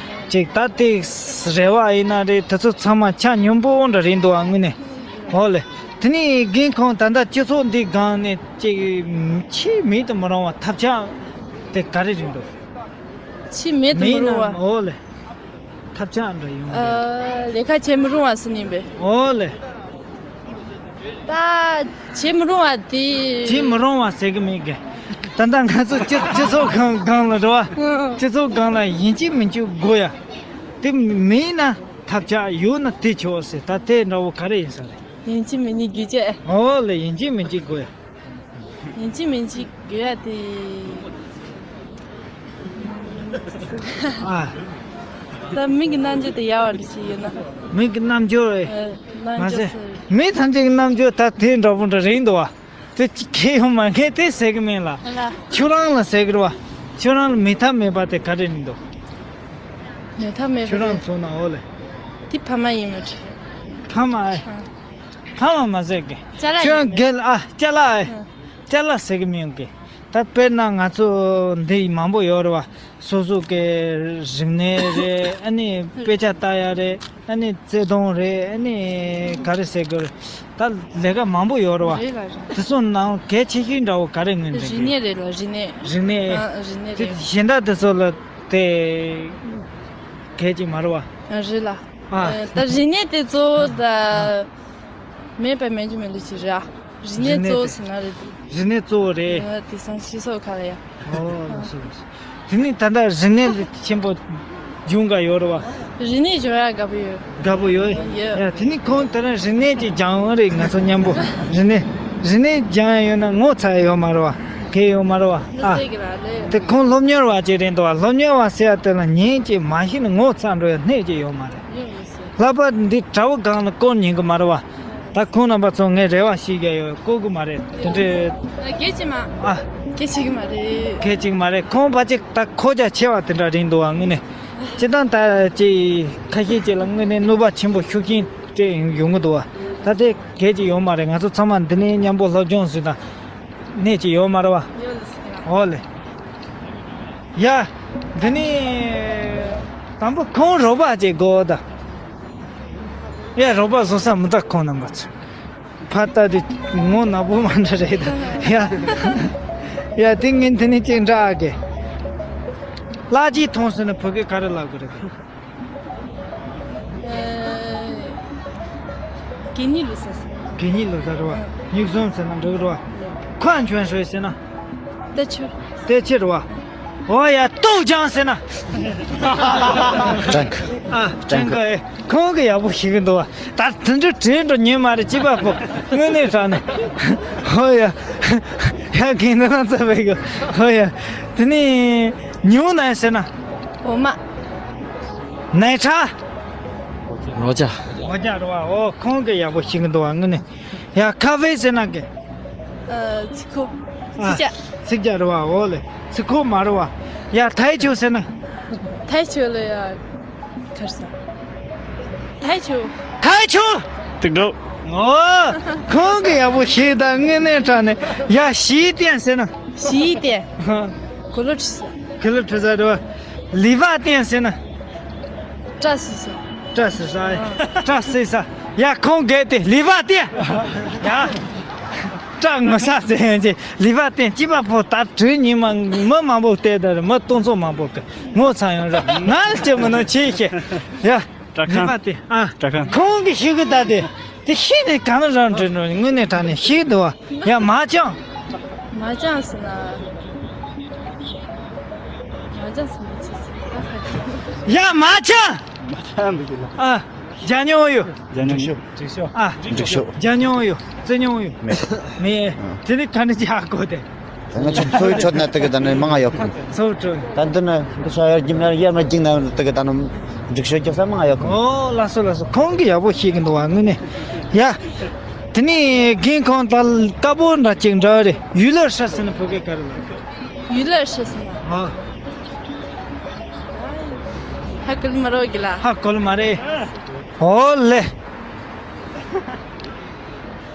ཅིག་ད་དེ་རེ་བ་ཡིན་ན་རེད། དེ་ཚོ་ཚང་མ་ཆ་སྙོམས་པོ་འདྲ་རེད་འདུག་ཨ། དངོས་གནས། ཨོ་ལེ། དེ་ནས་རྒན་ཁོང་ད་ལྟ་སྤྱི་ཚོགས་འདི་སྒང་ནས་ཅིག་ཆེས་མེད་དུ་མི་རུང་བ་ཐབས་ཆག་དེ་ག་རེ་རེད་འདུག་ཆེས་མེད་དུ་མི་རུང་བ། ཨོ་ལེ། ཐབས་ཆག་འདྲ་ཡོང་གི། ཨ། ལས་ཀ་བྱེད་མི་རུང་བ་ཟེར་ནི་ཡིན་པས། ཨོ་ལེ། ད་བྱེད་མི་རུང་བ་དེ། བྱེད་མི་རུང་བ་ཟེར་གི་མེད་གི། ད་ལྟ་ང་ཚོ་སྤྱི་སྤྱི་ཚོགས་སྒང་སྒང་ལ་རེད་བ། ཨང་། སྤྱི་ཚོགས་སྒང་ལ་ཡིན་གཅིག་མིན་གཅིག་དགོས་ཡ། དེ་མེད་ན་ཐབས་ཆག་ཡོད་ན་དེ་ཆོག་ཟེར། ད་དེ་འདྲ་བོ་ག་རེ་ཡིན་ས་རེད། ཡིན་གཅིག་མིན་གཉིས་དགོས་ཀྱི། ཨོ་ལེ། ཡིན་གཅིག་མིན་གཅིག་དགོས་ཡ། ཡིན་གཅིག་མིན་གཅིག་དགོས་ཡ་དེ། ཨ། ད་མི་གི་རྣམ་འགྱུར་དེ་ཡག་པ་འདྲ་ཞིག་ཡོད་ན། མི་གི་རྣམ་འགྱུར་རེད། ཨ། རྣམ་མ་འགྱུར་ཟེར། ཟེར། མི་ཐམས་ཅད་ཀྱི་རྣམ་འགྱུར་ད་དེ་འདྲ་པོ་འདྲ་རེད་འདུག་བ། དེ་གཅིག་གལ་ཡོང་མ་གལ་དེ་ཟེར་གི་མིན་ལ། ལ། ཁྱོད་རང་ལ་ཟེར་གི་རེད་བ། ཁྱོད་རང་ལ་མེད་ཐབས་མེད་པ་དེ་ག་རེ་རེད་འདུག་མེད་ཐབས་མེད་པ་ཁྱོད་རང་དེ། མཚོན་ན། འོ་ལེ། དེ་ཕ་མ་ཡིན་མོད། ཕ་མ་ཨེ། ཨ། ཕ་མ་མ་ཟེར་གི། ཅ་ལག་ཁྱོད་ཡིན་གི། རང་རྒན་ལ། ཨ། ཅ་ལག་ཨེ། ཨ། ཅ་ལག་ཟེར་གི་མི་ཡོང་གི། ད་དཔེར་ན་ང་ཚོ་འདི་མང་པོ་ཡོད་རེད་བ། སོ་སོ་གི་རིག་གནས་རེད། ཨ་ནི་དཔེ་ཆ་ལྟ་ཡ་རེད། ཨ་ནི་བརྩེ་དུང་རེད། ཨ་ནི་ག་རེ་ཟེར་དགོས་རེད། ད་ལས་ཀ་མང་པོ་ཡོད་རེད་བ། རེད་ལ་རེད། དེ་ཚོ་ནང་གལ་ཆེ་ཤོས་འདྲ་བོ་ག་རེ་ངོས་འཛིན་རིག་གནས་རེད་ལ། རིག་གནས། རིག་གནས། ཨ། རིག་གནས་དེ་རེད། གཞན་དག་དེ་ཚོ་ལ་དེ་གལ་ཅིག་མ་རེད་བ། ཨ། རེད་ལ། ཨ། ཨ། ད་རིག་གནས་དེ་ཚོ་ད། མེད་པ་མེད་རྒྱུ་མེད་ལུགས་ཅིག་རེད་ཨ། རིག་གནས་གཙོ་བོ་ཟེར་ན་རེད་འདུག་རིག་གནས་གཙོ་བོ་རེད། ཨ། དེང་སང་སྤྱི་ཚོགས་ཁག་ལ་ཡ། ཨོ་ལགས་སོ་ལགས་སོ། དེ་ནས་ད་ལྟ་རིག་གནས་ཆེན་པོ་སྦྱོང་ག་ཡོད་རེད་བ། རིག་གནས་སྦྱོང་ཡ་དགའ་པོ་ཡོད། དགའ་པོ་ཡོད། ཡོད། ཡ་དེ་ནས་ཁོང་དེ་རིང་རིག་གནས་ཅིག་སྦྱང་ཡོང་རེད། ང་ཚོ་མཉམ་པོ་རིག་གནས་རིག་གནས་སྦྱང་ཡ་ཡོད་ན་ངོ་ཚ་ཡ་ཡོད་མ་རེད་བ། གལ་ཡོད་མ་རེད་བ། ཨ། དེ་ཁོང་སློབ་གཉེར་བ་ཅིག་རེད་འདུག་བ། སློབ་གཉེར་བ་ཟེར་ཡ་དེ་ལ་ཉན་ཅིག་མ་ཤེས་ན་ངོ་ཚ་འགྲོ་ཡ་སྣེ་ཅིག་ཡོད་མ་རེད། ལྷག་པར་འདི་དྲ་བ་སྒང་ལ་བསྐོར་ཉན་གི་མ་རེད་བ། ད་ཁོང་རྣམ་པ་ཚོ་ངས་རེ་བ་ཞུ་གི་ཡོད། བསྐོར་གི་མ་རེད་དེ་འདྲའི། ཨ། སྐད་ཅིག་མ། ཨ། སྐད་ཅིག་མ་རེད། སྐད་ཅིག་མ་རེད། ཁོང་ཕལ་ཆེར་ད་ཁོག་རྒྱ་ཆེ་བ་དེ་འདྲ་རེད་འདུག་བ་དངོས་གནས། སྤྱིར་བཏང་ད་ཅིག་ཁ་ཤས་ཅིག་ལ་དངོས་གནས་ནུས་པ་ཆེན་པོ་ཤུགས་རྐྱེན་སྤྲད་ཡོང་གི་འདུག་བ། ད་དེ་གལ་ཅིག་ཡོད་མ་རེད། ང་ཚོ་ཚང་མ་འདི་ནས་མཉམ་པོ་སློབ་སྦྱོང་ཟེར་ད་གནས་ཅིག་ཡོད་མ་རེད་བ། ཡོད་ལ་ཟེར་གི་ལ། ཨོ་ལེ། ཡ། འདི་ནི། དང་པོ་ཁོང་རོགས་པ་ཅིག་དགོས་ད། ཡ་རོགས་པ་བཟོ་ས་མི་ད་ཁོང་རྣམ་པ་ཚོ། ཕ་ད་དེ་ངོ་ནག་པོ་མ་འདྲ་རེད་ད། ཡ། ཡ་དེ་ངས་འདི་ནི་ཅིག་འདྲ་ཨ་གེ། ལག་གཅིག་མཐོང་སོང་ན་བོད་སྐད་ག་རེ་ལབ་དགོས་རེད། ཨ། གད་སྙིགས་བླུགས་ས་ཟེར། གད་སྙིགས་བླུགས་ས་རེད་བ། སྙིགས་ཟོམ་ཟེར་ན་འགྲིག་རེད་བ། ཁོ་ཨན་ཆོན་ཧྲོས་ཟེར་ན། ཏེ་ཆུ། ཏེ་ཆུ་རེད་བ། ཨོ་ཡ་ཏོག་ཅང་ཟེར་ན། ཀྲང་ཁ། ཨ། ཀྲང་ཁ་ཨེ། ཁོང་གི་ཡག་པོ་ཤེས་གི་འདུག་བ། ད་དེ་འདྲ་དྲན་འགྲོ་ཉན་མ་རེད་ཅི་པ་པོ། དངོས་གནས་དྲང་ནས། ཨོ་ཡ། ཡ་གིན་ན་ཙ་བས་གི། ཨོ་ཡ། དེ་ནི་ཉུང་ན་ཟེར་ན། འོ་མ། ནས་ཁྲ། རོ་ཅ། རོ་ཅ་རེད་བ། ཨོ་ཁོང་གི་ཡག་པོ་ཤེས་གི་འདུག་བ་དངོས་གནས། ཡ་ཁ་ཧྥེ་ཟེར་ན་གི། ཨ། ཚིག་ཁོ། ཨ། ཚིག་ཅ། ཚིག་ཅ་རེད་བ། ཨོ་ལེ། ཚིག་ཁོ་མ་རེད་བ། ཡ་ཐའི་ཆུ་ཟེར་ན། ཐའི་ཆུ་ལ་ཡ། གར་ས། ཐའི་ཆུ། ཐའི་ཆུ། ཏིག་འགྲོ། ཨོ། ཁོང་གི་ཡག་པོ་ཤེས་ད་དངོས་གནས་དྲང་ནས། ཡ་ཞི་ཏན་ཟེར་ན། ཞི་ཏན། ཧ། གོ་ལོ་ཁྲི་ས། གོ་ལོ་ཁྲི་ས་རེད་བ། ལི་བ་ཏན་ཟེར་ན། བཀྲ་ཤིས་ས། བཀྲ་ཤིས་ས། བཀྲ་ཤིས་ས། ཡ་ཁོང་གལ་ཏེ་ལི་བ་ཏན། ཡ། བཀྲ་ངོ་ས་ཟེར་ཡང་ཅི་ལི་བ་ཏན་ཅི་པ་པོ་ད་དྲུག་ཉིན་མ་མི་མང་པོ་བལྟས་ད་རེད། མི་སྟོང་ཚོ་མང་པོ་གི་ངོ་ཚ་ཡོང་ར་ང་ལ་ཅི་མི་ནོ་ཆེ་ཤེ། ཡ། ལི་བ་ཏན་ཨ། ཁོང་གི་ཤི་གི་ད་དེ་དེ་ཤི་ནས་གང་རང་འདྲི་ནོ་དངོས་གནས་དྲང་ནས་ཤི་གི་འདུག་བ། ཡ་མ་ཅང་། མ་ཅང་ཟེར་ན། མ་ཅང་ཟེར་ན་ཅི་ཟེར། ཡ་མ་ཅང་། མ་ཅང་འདུག་གི་ལ། ཨ། ཇ་ཉོ་ཡོ། ཇ་ཉོ་ཡོ། འགྲིག་ཤོག་ཨ། འགྲིག་ཤོག་ཇ་ཉོ་ཡོ། རྩེ་ཉོ་ཡོ། མེད། མེད། དེ་ནི་ག་ནས་ཅི་ཧ་གོ་དེ། ད་ང་ཚོ་འཚོ་བའི་ཁྲོད་ན་དེ་ག་ད་ནི་མང་ང་ཡོད་གི། འཚོ་བའི་ཁྲོད། ད་འདི་ན་འདི་ཤ་ཡར་རྒྱུག་ན་ཡར་མར་རྒྱུག་ན་དེ་ག་ད་ནི་འགྲིག་ཤོག་རྒྱག་ས་མང་ང་ཡོད་གི། ཨོ་ལགས་སོ་ལགས་སོ། ཁོང་གི་ཡག་པོ་ཤེས་གི་འདུག་བ་དངོས་གནས། ཡ། དེ་ནི་རྒན་ཁོང་ད་དཀར་པོ་འདྲ་ཅིག་འདྲ་རེད། ཡུལ་ལ་ཧྲི་ཟེར་ན་བོད་སྐད་ག་རེ་ལབ། ཡུལ་ལ་ཧྲི་ཟེར་ན། ཨ། ཧ་གོ་ལ་མ་རོ་གི་ལ། ཧ་གོ་ལ་མ་རེད། ཨོ་ལེ།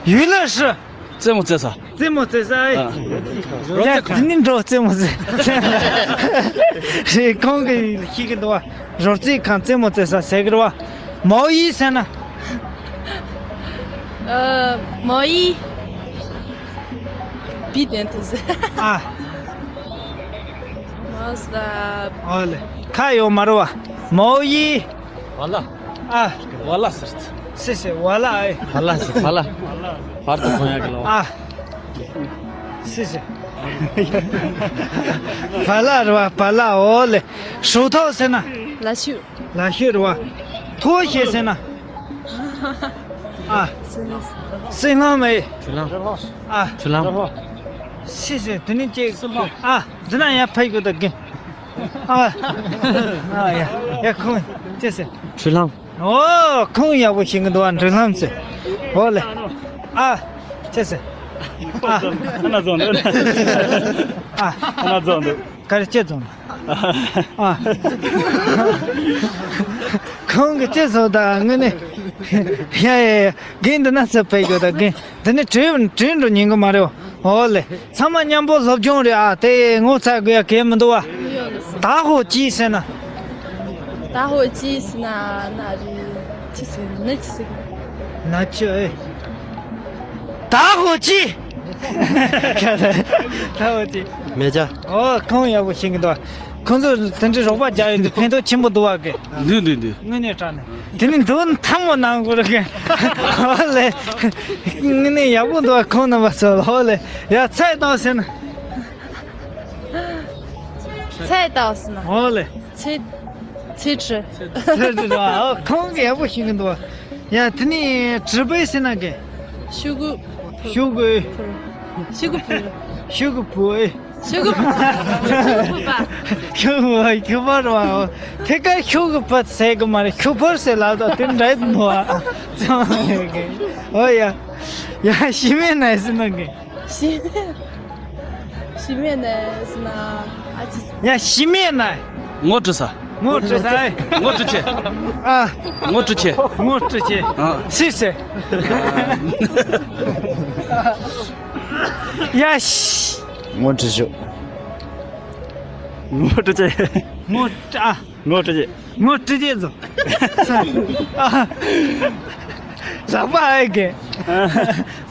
ཡུལ་ལ་ཧྲི། རྩེད་མོ་རྩེ་ས། རྩེད་མོ་རྩེ་ས་ཨེ། ཨ། ཡ་དེ་ནི་འགྲོ་རྩེད་མོ་རྩེ། རེད་ཁོང་གིས་ཤེས་གི་འདུག་བ། རོལ་རྩེད་ཁང་རྩེད་མོ་རྩེ་ས་ཟེར་གི་རེད་བ། མའོ་ཡི་ཟེར་ན། ཨ། མའོ་ཡི། བི་དན་དུ་ཟེར། ཨ། མའོ་ས། ཨོ་ལེ། ཁ་ཡོད་མ་རེད་བ། མའོ་ཡི། བ་ལ། ཨ། བ་ལ་ཟེར། སི་སི་བ་ལ་ཨེ། བ་ལ་ཟེར་བ་ལ། བར་དུ་གོན་ཡག་གི་ལ། ཨ། སི་སི། བ་ལ་རེད་བ་བ་ལ། ཨོ་ལེ། ཧྲུའུ་ཐོ་ཟེར་ན། ལ་ཤུ། ལ་ཤུ་རེད་བ། ཐོ་ཤེ་ཟེར་ན། ཨ། སི་ལང་མེ། ཆུ་ལང་། ཨ། ཆུ་ལང་། སི་སི་དེ་ནི་ཅིག་ཨ། འདི་ན་ཡང་ཕ་གི་ད་གི། ཨ། ཨ་ཡ། ཡ་ཁོང་ཅི་ཟེར། འགྲུལ་ལམ། ཨོ་ཁོང་ཡག་པོ་ཤེས་གི་འདུག་ཨ། འགྲུལ་ལམ་ཟེར། ཨོ་ལེ། ཨ། ཅི་ཟེར། ཨ། ཨ་ན་རྫོང་འདུག་ཨ། ཨ་ན་རྫོང་འདུག་ག་རེ་ཅི་རྫོང་། ཨ། ཁོང་གི་ཅི་བཟོ་ད་དངོས་གནས། ཡ་ཡ་ཡ། རྒན་འདི་ན་ཚེ་ཕེབས་དགོས་ད་རྒན། འདི་ནི་དྲན་དྲན་འགྲོ་ཉན་གི་མ་རེད། ཨོ་ལེ། ཚང་མ་མཉམ་པོ་སློབ་སྦྱོང་རེད་ཨ། དེ་ངོ་ཚ་དགོས་ཡ་གལ་མི་འདུག་བ། ད་ཧོ་ཅི་ཟེར་ན། ད་ཧོ་ཅི་ཟེར་ན་ན་རི་ཅི་ཟེར་ན་ཅི་ཟེར། ན་ཅི་ཨེ། ད་ཧོ་ཅི། ད་ཧོ་ཅི། མེ་ཅ། ཨོ་ཁོང་ཡག་པོ་ཤེས་གི་འདུག་བ། ཁོང་ཚོ་དེ་འདྲའི་རོགས་པ་རྒྱག་ཡོད་དུས་ཕན་ཐོགས་ཆེན་པོ་འདུག་བ་གི། འདུག་འདུག་འདུག་དངོས་གནས་དྲང་གནས། དེ་ནི་འདུག་ཐང་མོ་གནང་དགོས་རེད་གི། ཨོ་ལེ། དངོས་གནས་ཡག་པོ་འདུག་བ། ཁོང་རྣམ་པ་ཚོ་ལ། ཨོ་ལེ། ཡ་ཚད་བཏང་ཟེར་ན། ཚད་བཏང་ཟེར་ན། ཨོ་ལེ། ཚད། ཚད་ཁྲི། ཚད་ཁྲི་ར། ཨོ་ཁོང་གི་ཡག་པོ་ཤེས་གི་འདུག་བ། ཡ་དེ་ནི་གྲི་པའི་ཟེར་ན་གི། ཤུ་གུ། ཤུ་གུ། ཤུ་གུ་བུ། ཤུ་གུ་བུ། ཤུ་གུ་བུ། ཤུ་གུ་བུ་པ། ཤུ་གུ་བུ་ཤུ་བུ་ར། ཨོ་དེ་ག་ཤུ་གུ་བུ་ཟེར་གི་མ་རེད། ཤུ་བུ་ཟེར་ལབ་དང་དེ་འདྲ་འདུག་བ། ཨོ་ཡ། ཡ་ཤི་མེད་ན་ཟེར་ན་གི། ཤི་མེད། ཤི་མེད་ནས་ཟེར་ན། ཨ་ཙི། ཡ་ཤི་མེད་ན། ངོ་སྤྲོད་ས། ངོ་སྤྲོད་ས། ངོ་སྤྲོད་ཆེ། ཨ། ངོ་སྤྲོད་ཆེ། ངོ་སྤྲོད་ཆེ། ཨ། སི་སི། ཡ་ཤི། ངོ་སྤྲོད་ཆོག་ངོ་སྤྲོད་ཆེ། ངོ་ཨ། ངོ་སྤྲོད་ཆེ། ངོ་སྤྲོད་ཆེ་ཚོ། ཨ། ལག་པ་ཨེ་གེ།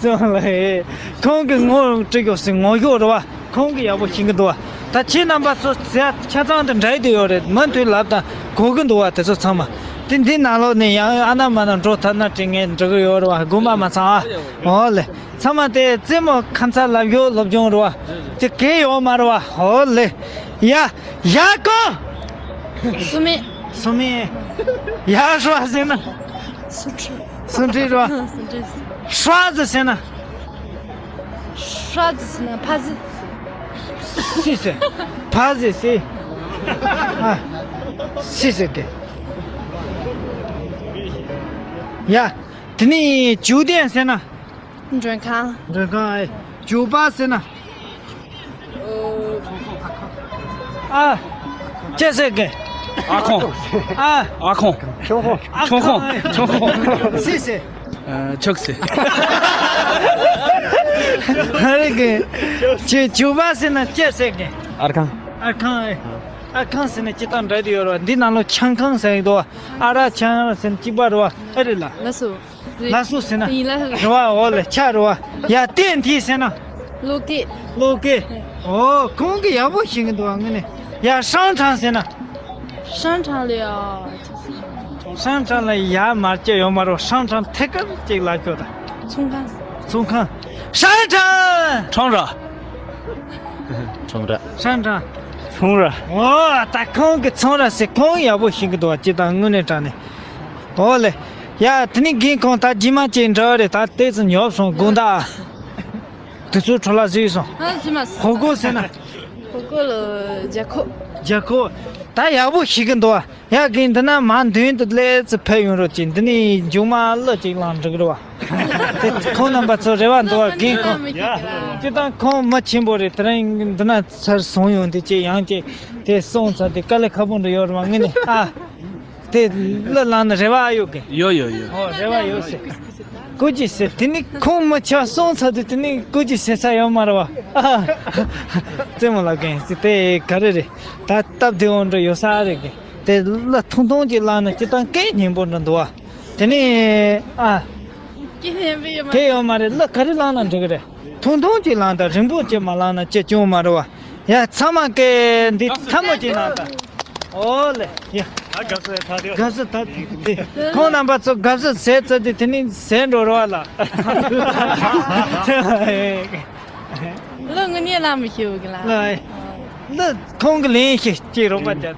སོང་ལ་ཧེ། ཁོང་གི་ངོ་སྤྲོད་ཀྱོག་སི་ངོ་ཡོད་རེད་བ། ཁོང་གི་ཡག་པོ་ཤེས་ཀྱི་འདུག་བ། ད་ཁྱེད་རྣམ་པ་ཚོ་ཟེར་ཆ་ཚང་དུ་འདྲ་ཡི་དུ་ཡོད་རེད། མུ་མཐུད་ལབ་དང་གོ་གི་འདུག་བ། དེ་ཚོ་ཚང་མ། དེ་འདི་ནང་ལོགས་ནས་ཡང་ཨ་ན་མ་ན་འགྲོ་ཐབས་ན་དྲི་ངས་འགྲོ་གི་ཡོད་རེད་བ། དགོངས་པ་མ་ཚང་ཨ། འོ་ལེ། ཚང་མ་དེ་རྩེད་མོ་ཁ་མཚར་ལབ་ཡོད་སློབ་སྦྱོང་རེད་བ། དེ་གལ་ཡོད་མ་རེད་བ། འོ་ལེ། ཡ། ཡ་ཀོ། སུ་མེད། སུ་མེད། ཡ་ཧྲ་ཟེར་ན། སུ་ཁྲི། སུ་ཁྲི་ར། སུ་ཁྲི། ཧྲ་ཟེར་ཟེར་ན། ཧྲ་ཟེར་ཟེར་ན་ཕ་ཟེར། སི་ཟེར། ཕ་ཟེར་སི། ཨ། སི་ཟེར་གི། ཡ། དེ་ནི་ཇུ་ལྡན་ཟེར་ན། མགྲོན་ཁང་། མགྲོན་ཁང་ཨེ། ཇུ་པ་ཟེར་ན། ཨ། ཅི་ཟེར་གི། ཨ་ཁོང་། ཨ། ཨ་ཁོང་། ཁྱོ་ཁོང་། ཨ་ཁོང་། ཁྱོ་ཁོང་། སི་སི། ཨ། ཆོག་སི། ཨ་རེ་གི། ཅི་ཇུ་པ་ཟེར་ན་ཅི་ཟེར་གི། ཨར་ཁང་། ཨར་ཁང་ཨེ། ཨར་ཁང་ཟེར་ན་ཅི་དང་འདྲ་དེ་ཡོད་ར། འདི་ནང་ལོ་ཆང་ཁང་ཟེར་གི་འདུག་བ། ཨ་ར་ཆང་ཟེར་ན་གཅིག་པ་ར་བ། ཨ་རེ་ལ། ལགས་སོ། ལགས་སོ་ཟེར་ན། ཡིན་ལ། རེད་བ། འོ་ལེ་ཆ་རེད་བ། ཡ་ཏན་ཏི་ཟེར་ན། བློ་སྐྱེད། བློ་སྐྱེད། ཨོ་ཁོང་གི་ཡག་པོ་ཤེས་ཀྱི་འདུག་བ་ངས་ནི། ཡ་ཧྲང་ཁྲང་ཟེར་ན། ཧྲང་ཁྲང་ལ་ཡ། ཧྲང་ཁྲང་ལ་ཡ་མར་སྐྱེ་ཡོད་མ་རེད། ཧྲང་ཁྲང་ཐད་ཀར་ཅིག་ལ་ཁྱོད་ད། ཚོང་ཁང་། ཚོང་ཁང་། ཧྲང་ཁྲང་། ཁྲང་ར། ཁྲང་ར། ཧྲང་ཁྲང་། ཚོང་ར། ཨོ་ད་ཁོང་གི་ཚོང་ར་ཟེར་ཁོང་ཡག་པོ་ཤེས་ཀྱི་འདུག་བ། ཅི་དང་དངོས་གནས་དྲང་ནས། ཨོ་ལེ། ཡ་དེ་ནི་རྒན་ཁོང་ད་རྗེས་མ་ཅིག་འདྲ་བ་རེད། ད་ལྟས་སུ་ཉོབ་སོང་དགོང་དག་དེ་ཚོའི་འཕྲོ་ལ་བཟོས་སོང་། ཨ་བཟོས་མ་སོང་། ཧོ་གོ་ཟེར་ན། ཧོ་གོ་ལ་རྒྱ་ཁོག་རྒྱ་ཁོག་ད་ཡག་པོ་ཤེས་ཀྱི་འདུག་བ། ཡ་རྒན་འདི་ན་མ་མདུན་དུ་སླེབས་ཚེ་ཕེབས་ཡོང་རོགས་གྱིས། འདི་ནི་མཇུག་མ་གླུ་ཅིག་བླངས་འགྲིག་རེད་བ། དེ་ཁོང་རྣམ་པ་ཚོ་རེ་བ་འདུག་བ། རྒན་ཁོང་། སྤྱིར་བཏང་ཁོང་མི་ཆེན་པོ་རེད། དེ་རིང་འདི་ན་ཚར་སོང་ཡོང་དེ་ཅེས་ཡང་ཅེས་དེ་སོང་ཚར་དེ་དཀའ་ལས་ཁག་པོ་འདྲ་ཡོད་རེད་བ། ངས་ནི་ཨ། དེ་གླུ་བླངས་ན་རེ་བ་ཡོད་གི། ཡོད་ཡོད་ཡོད། ཨོ་རེ་བ་ཡོད་ཟེར། སྐུ་མཁྱེན་ཟེར་དེ་ནི་ཁོང་མི་ཆགས་སོང་ཚར་དུས་དེ་ནི་སྐུ་མཁྱེན་ཟེར་ས་ཡོད་མ་རེད་བ། ཨ། རྩེད་མོ་ལབ་མཁན་ཟེར་དེ་ག་རེ་རེད། ད་སྟབས་བདེ་བོ་འདྲ་ཡོད་ས་རེད་གི། དེ་གླུ་ཐུང་ཐུང་ཅིག་བླངས་ན་སྤྱིར་བཏང་སྐད་སྙན་པོ་འདྲ་འདུག་བ། དེ་ནི་ཨ། སྐད་སྙན་པོ་ཡོད་མ་རེད། དེ་ཡོད་མ་རེད། གླུ་ག་རེ་བླངས་ན་འགྲིག་གི་རེད། ཐུང་ཐུང་ཅིག་བླངས་དང་རིང་པོ་ཅིག་མ་བླངས་ན་ཅི་བྱུང་མ་རེད་བ། ཡ་ཚང་མ་སྐད་འདི་ཐལ་མོ་ཅིག་གནང་དང་། ཨོ་ལེ། ཡ། ཨ་དགའ་བསུ་ད་དེ། དགའ་བསུ་ད་དེ། ཁོང་རྣམ་པ་ཚོ་དགའ་བསུ་ཟེར་ཚར་དུས་དེ་ནི་ཟེར་འགྲོ་རེད་བ་ལ། ལོ་ངོ་ནས་ལ་མི་ཤེས་གི་ལ། ལ། ལ་ཁོང་གི་ལན་ཞིག་ཅིག་རོགས་པ་བྱ་ད།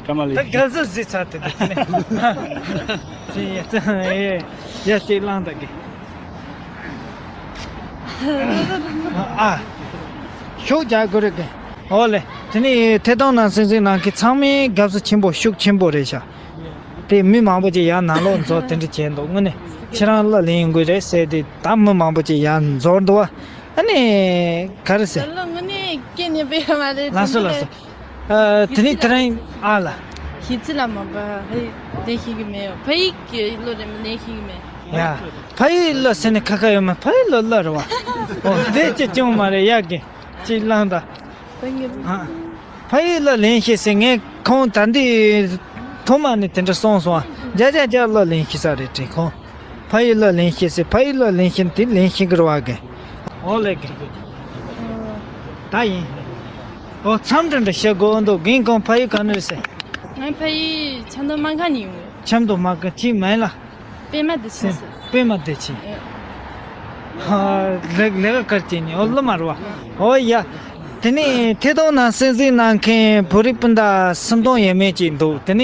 ཀྲ་མ་ལི། ད་དགའ་བསུ་ཟེར་ཚར་དུས་དེ་ནི། ཅི་ཡ་ཅི་ཡ་ཅིག་བླངས་ད་གི། ཨ། ཤུགས་རྒྱག་དགོས་རེད་གི། ཨོ་ལེ། དེ་ནི་ཐད་གཏོང་ནང་གསན་གཟིགས་གནང་མཁན་ཚང་མའི་དགའ་བསུ་ཆེན་པོ་ཤུགས་ཆེན་པོ་རེད་ཤག་དེ་མི་མང་པོ་ཅིག་ཡར་ནང་ལོགས་འཛུལ་དེ་འདྲ་བྱས་འདུག་དངོས་གནས་ཁྱེད་རང་གླུ་ལེན་ཡོང་གི་རེད་ཟེར་དེ་ད་མི་མང་པོ་ཅིག་ཡར་འཛུལ་འདུག་ཨ་ནི་ག་རེ་ཟེར། ད་ལོ་དངོས་གནས་སྐད་སྙན་པོ་ཡོད་མ་རེད། ལགས་སོ་ལགས་སོ། ཨ། དེ་ནི་དེ་རིང་ཨ་ལ། ཞི་ཚི་ལ་མ་པ་ཧེ་ལེན་ཤེས་ཀྱི་མེད། ཕ་ཡིག་གི་གླུ་རེད་མ་ལེན་ཤེས་ཀྱི་མེད། ཡ། ཕ་ཡིག་གླུ་ཟེར་ནས་ཁ་ཁ་ཡོད་མ། ཕ་ཡིག་གླུ་གླུ་རེད་བ། ཨོ་དེ་ཅི་བྱུང་མ་རེད། ཡག་གི་ཅིག་བླངས་ད། ཨ། ཕ་ཡིག་གླུ་ལེན་ཤེས་ཟེར་ངས་ཁོང་ད་འདི་ཐོག་མ་ནས་དེ་འདྲ་གསུངས་སོང་ཨ། རྒྱ་རྒྱ་རྒྱ་གླུ་ལེན་ཤེས་ས་རེད་དྲན་ཁོང་། ཕ་ཡིག་གླུ་ལེན་ཤེས་ཟེར། ཕ་ཡིག་གླུ་ལེན་ཤེས་དེ་ལེན་ཤེས་གི་རེད་བ་གི། ཨོ་ལེ་གི། ད་ཡིན། ཨོ་མཚམས་འདྲ་འདྲ་བཤད་དགོས་འདུག་རྒན་ཁོང་ཕ་ཡུལ་ག་ནས་རེད་ཟེར། ང་ཕ་ཡུལ་ཆབ་མདོ་སྨར་ཁམས་ནས་ཡོང་། ཆབ་མདོ་སྨར་ཁམས་ཅི་མིང་ལ། པད་མ་བདེ་ཆེན་ཟེར། པད་མ་བདེ་ཆེན། ཨེ། ཧ། ལས་ལས་ཀ་གར་བྱེད་ནི་ཨོ་ལོ་མ་རུ་བ། ཨོ་ཡ། དེ་ནས་ཐད་གཏོང་ནང་གསན་གཟིགས་གནང་མཁན་བོད་རིགས་སྤུན་ཟླ་སུམ་སྟོང་ཡས་མས་ཅིག་འདུག་དེ་ནས་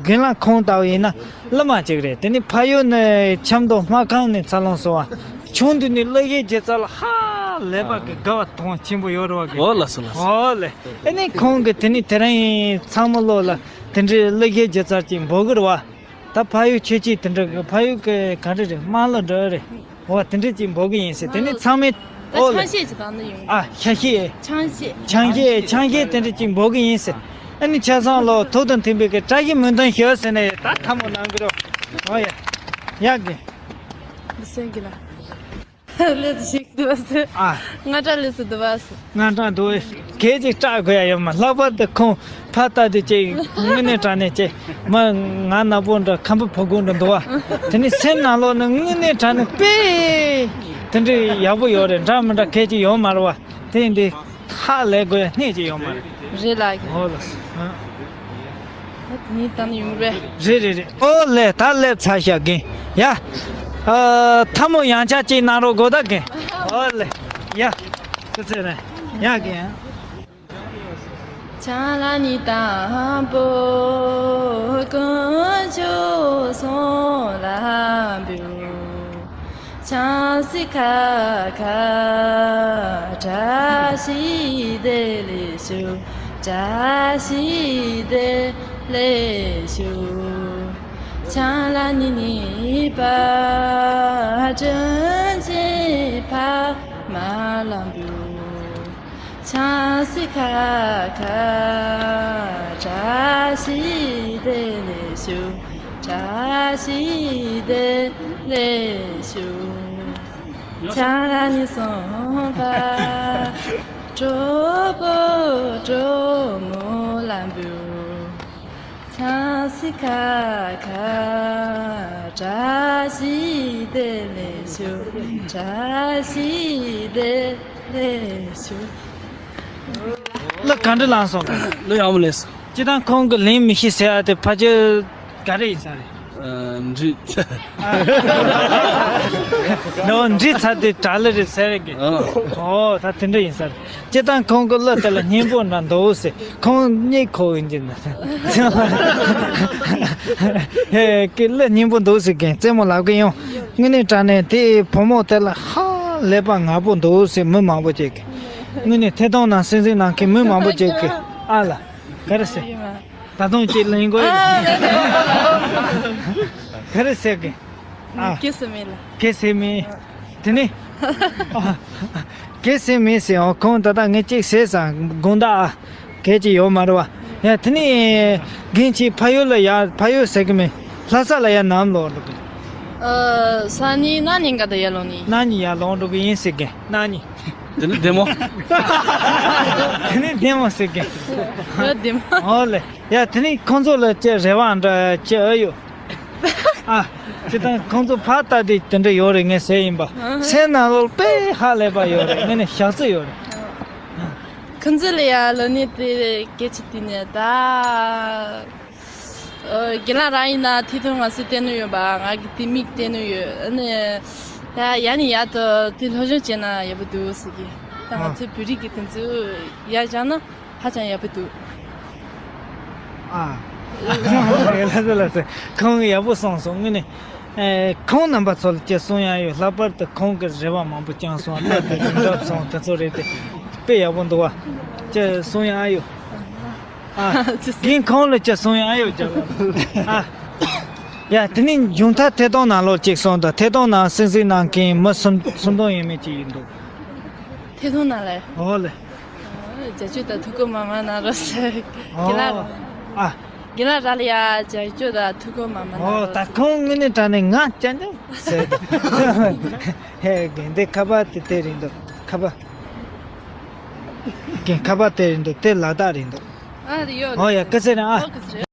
རྒན་ལགས་ཁོང་ལྟ་བུ་ཡིན་ན་གླུ་མ་ཅིག་རེད། དེ་ནས་ཕ་ཡུལ་ནི་ཆབ་མདོ་སྨར་ཁམས་ནས་འཚར་ལོངས་སོང་བ། ཆུང་དུས་ནས་གླུ་གཞས་སྒྱུ་རྩལ་ལ་ཧ་ལས་པ་གི་དགའ་བ་དང་ཆེན་པོ་ཡོད་རེད་བ་གི། ཨོ་ལགས་སོ་ལགས་སོ། ཨོ་ལེ། ཨ་ནི་ཁོང་གི་དེ་ནས་དེ་རིང་ཚང་མ་ལོ་ལ་དེ་འདྲའི་གླུ་གཞས་སྒྱུ་རྩལ་ཅིག་འབོད་གི་རེད་བ། ད་ཕ་ཡུལ་ཁྱེད་ཀྱིས་དེ་འདྲ་གི་ཕ་ཡུལ་གི་ག་འདྲ་རེད། དམངས་གླུ་འདྲ་རེད། འོ་དེ་འདྲ་ཅིག་འབོད་གི་ཡིན་ཟེར། དེ་ནས་ཚང་མས་ད་ཨོ་ལེ། ཆང་གཞས་ཅིག་དང་ནི་ཡོང་། ཨ་ཆང་གཞས། ཆང་གཞས། ཆང་གཞས་ཆང་གཞས་དེ་འདྲ་ཅིག་འབོད་གི་ཡིན་ཟེར། ཨ་ནི་ཆ་ཚང་ལོ་ཐུགས་དང་མཐུན་པའི་གི་བཀྲ་ཤིས་སྨོན་འདུན་ཞུ་ཟེར་ནས་ད་ཐལ་མོ་གནང་གི་རོགས། ཨོ་ཡ། ཡག་གི། འདི་སེང་གི་ལ། ལས་ཞིག་འདུག་ཟེར། ཨ། ང་འདྲ་ལས་སུ་འདུག་ཟེར། ང་འདྲ་འདུག་སྐད་ཅིག་སྐྲག་དགོས་ཡ་ཡོད་མ། ལྷག་པར་དུ་ཁོང་ཕ་ལྟ་དུས་ཅིག་དངོས་གནས་དྲང་གནས་ཅིག་མ་ང་ནག་པོ་འདྲ་ཁམ་བུ་ཕོ་རྒོད་འདྲ་འདུག་བ། དེ་ནི་སེམས་ནང་ལོགས་ནི་དངོས་གནས་དྲང་གནས་དཔེ་དེ་འདྲའི་ཡག་པོ་ཡོད་རེད། འདྲ་མི་འདྲ་སྐད་ཅིག་ཡོད་མ་རེད་བ། དེ་ཡིན་དུས་ཧ་ལས་དགོས་ཡ་སྣེ་ཅིག་ཡོད་མ་རེད། རེད་ལགས། ཨོ་ལགས་སོ། ཨ། ད་ནི་ད་ནི་ཡོང་རེད། རེད་རེད་རེད། ཨོ་ལེ་ད་སླེབས་ཚར་ཤག་རྒན། ཡ། ཨ། ཐལ་མོ་ཡང་ཆ་གཅིག་གནང་རོགས་དགོས་ད་རྒན། ཨོ་ལེ། ཡ། ཁུ་ཚུར་རེད། ཡ་རྒན། ཆང་ལ་ནི་དང་པོ་དཀོན་མཆོག་གསུམ་ལ་འབུལ། ཆང་སི་ཁ་ཁ་བཀྲ་ཤིས་བདེ་ལེགས་ཞུ། བཀྲ་ཤིས་བདེ་ལེགས་ཞུ། ཆང་ལ་ནི་ནི་པ་དྲིན་ཆེན་ཕ་མ་ལ་འབུལ། ཆང་སི་ཁ་ཁ་བཀྲ་ཤིས་བདེ་ལེགས་ཞུ། བཀྲ་ཤིས་བདེ་ལེགས་ཞུ། ཆང་རག་ནི་སོང་པ་གྲོགས་པོ་གྲོགས་མོ་ལ་འབུལ། ཆང་སི་ཁ་ཁ་བཀྲ་ཤིས་བདེ་ལེགས་ཞུ། བཀྲ་ཤིས་བདེ་ལེགས་ཞུ། གླུ་ག་འདྲ་བླངས་སོང་། གླུ་ཡག་མོ་ལས་སོང་། སྤྱིར་བཏང་ཁོང་གི་ལན་མི་ཤེས་ཟེར་ཡ་དེ་ཕལ་ཆེར་ག་རེ་ཡིན་ས་རེད། ཨ། འདྲི། ནོ་འདྲི་ཚར་དེ་དྲག་ལེ་རེད་ཟེར་རེད་གི། ཨ། ཨོ་ད་དེ་འདྲ་ཡིན་ས་རེད། སྤྱིར་བཏང་ཁོང་གི་གླུ་དེ་ལ་སྙན་པོ་འདྲ་འདུག་ཟེར། ཁོང་གཉིད་ཁུག་ཡིན་གྱི་འདུག་ཧེ་ཀི་གླུ་སྙན་པོ་འདུག་ཟེར་གི། རྩེད་མོ་ལབ་གི་ཡོང་། དངོས་གནས་དྲང་གནས་དེ་བུ་མོ་དེ་ལ་ཧ་ལས་པ་ངར་པོ་འདུག་ཟེར་མི་མང་པོ་ཅིག་གི། དངོས་གནས་ཐད་གཏོང་ནང་གསན་གཟིགས་གནང་མཁན་མི་མང་པོ་ཅིག་གི། ཨ་ལ། ག་རེ་ཟེར། ད་དུང་ཅིག་ལེན་དགོས་ཡོད། ག་རེ་ཟེར་གི། ཨ། སྐད་ཟེར་མེད་ལ། སྐད་ཟེར་མེད། དེ་ནི། ཨ། སྐད་ཟེར་མེད་ཟེར། ཨོ་ཁོང་ད་ལྟ་ངས་ཅིག་ཟེར་ས་དགོངས་དག་ཨ། སྐད་ཅིག་ཡོད་མ་རེད་བ། ཡ་དེ་ནི། རྒན་ཁྱེད་ཕ་ཡུལ་ལ་ཡ་ཕ་ཡུལ་ཟེར་གི་མེད། ལྷ་ས་ལ་ཡ་ནམ་ལོག་འགྲོ་གི། ཨ། སང་ཉིན་གནངས་ཉིན་ག་དུས་ཡར་ལོག་ནི། གནངས་ཉིན་ཡར་ལོག་འགྲོ་གི་ཡིན་ཟེར་གི། གནངས་ཉིན། དེ་ནི་བདེ་མོ། དེ་ནི་བདེ་མོ་ཟེར་གི། ཡ་བདེ་མོ། ཨོ་ལེ། ཡ་དེ་ནི་ཁོང་ཚོ་ལ་ཅི་རེ་བ་འདྲ་ཅི་ཨ་ཡོད། ཨ། ཅི་དང་ཁོང་ཚོ་ཕར་ལྟ་དུས་དེ་འདྲ་ཡོད་རེད་ངས་ཟེར་ཡིན་པ། སེམས་ནང་ལོགས་དཔེ་ཧ་ལས་པ་ཡོད་རེད། ངས་ནི་ཞག་རྩི་ཡོད་རེད། ཁོང་ཚོ་ལ་ཡ་ལོ་ནི་དེ་སྐད་ཆ་དེ་ནས་ད། ཨ། རྒན་ལགས་རང་ཡིན་ན་ཐད་གཏོང་ང་ཚོས་བལྟས་ནོ་ཡོད་པ། ང་གི་དེ་མིག་བལྟས་ནོ་ཡོད། ཨ་ནི། ད་ཡ་ནི་ཡ་ད་དེ་སློབ་སྦྱོང་བྱས་ན་ཡག་པོ་འདུག་ཟེར་གི། ད་ང་ཚོའི་བོད་རིགས་ཀྱི་དེ་ཚོ་ཡར་བཞག་ན་ཧ་ཅང་ཡག་པོ་འདུག་ཨ། ལགས་སོ་ལགས་སོ། ཁོང་གིས་ཡག་པོ་གསུངས་སོང་། དངོས་གནས། ཨེ། ཁོང་རྣམ་པ་ཚོ་ལ་ཅི་གསུང་ཡ་ཡོད། ལྷག་པར་དུ་ཁོང་གིས་རེ་བ་མང་པོ་བཅངས་སོང་། ལྟ་དེ་རིན་གྲབས་སོང་དེ་ཚོ་རེད་དེ། དཔེ་ཡག་པོ་འདུག་བ། ཅི་གསུང་ཡ་ཡོད། ཨ། རྒན་ཁོང་ལ་ཅི་གསུང་ཡ་ཡོད་ཀྱང་། ཨ། ཡ་དེ་ནི་མཇུག་མཐར་ཐད་གཏོང་ནང་ལོགས་ཅིག་སོང་དང་། ཐད་གཏོང་ནང་གསན་གཟིགས་གནང་མཁན་མི་སུམ་སུམ་སྟོང་ཡས་མས་ཅིག་ཡིན་འདུག་ཐད་གཏོང་ནང་ལ། ཨོ་ལེ། རྒྱ་ཆོས་དང་ཐུགས་ཁུར་མ་མ་གནང་རོགས་ཟེར། རྒན་ལགས། ཨོ། ཨ། རྒན་ལགས་ར་ལ་ཡ་རྒྱ་ཆོས་དང་ཐུགས་ཁུར་མ་མ་གནང་ཨོ་རོགས་ད་ཟེར། ཁོང་དངོས་གནས་དྲང་གནས་ང་ཅན་ཅན་ཟེར། ཧེ་རྒན་དེ་ཁ་པར་དེ་དེ་རེད་འདུག་ཁ་པར། རྒན་ཁ་པར་དེ་རེད་འདུག་དེ་ལ་དྭགས་རེད་འདུག་ཨ་རེད་ཡོད། ཨོ་ཡ་སྐུ་ཚེ་རིང་ཨ། ཨོ་སྐུ་ཚེ་རིང་།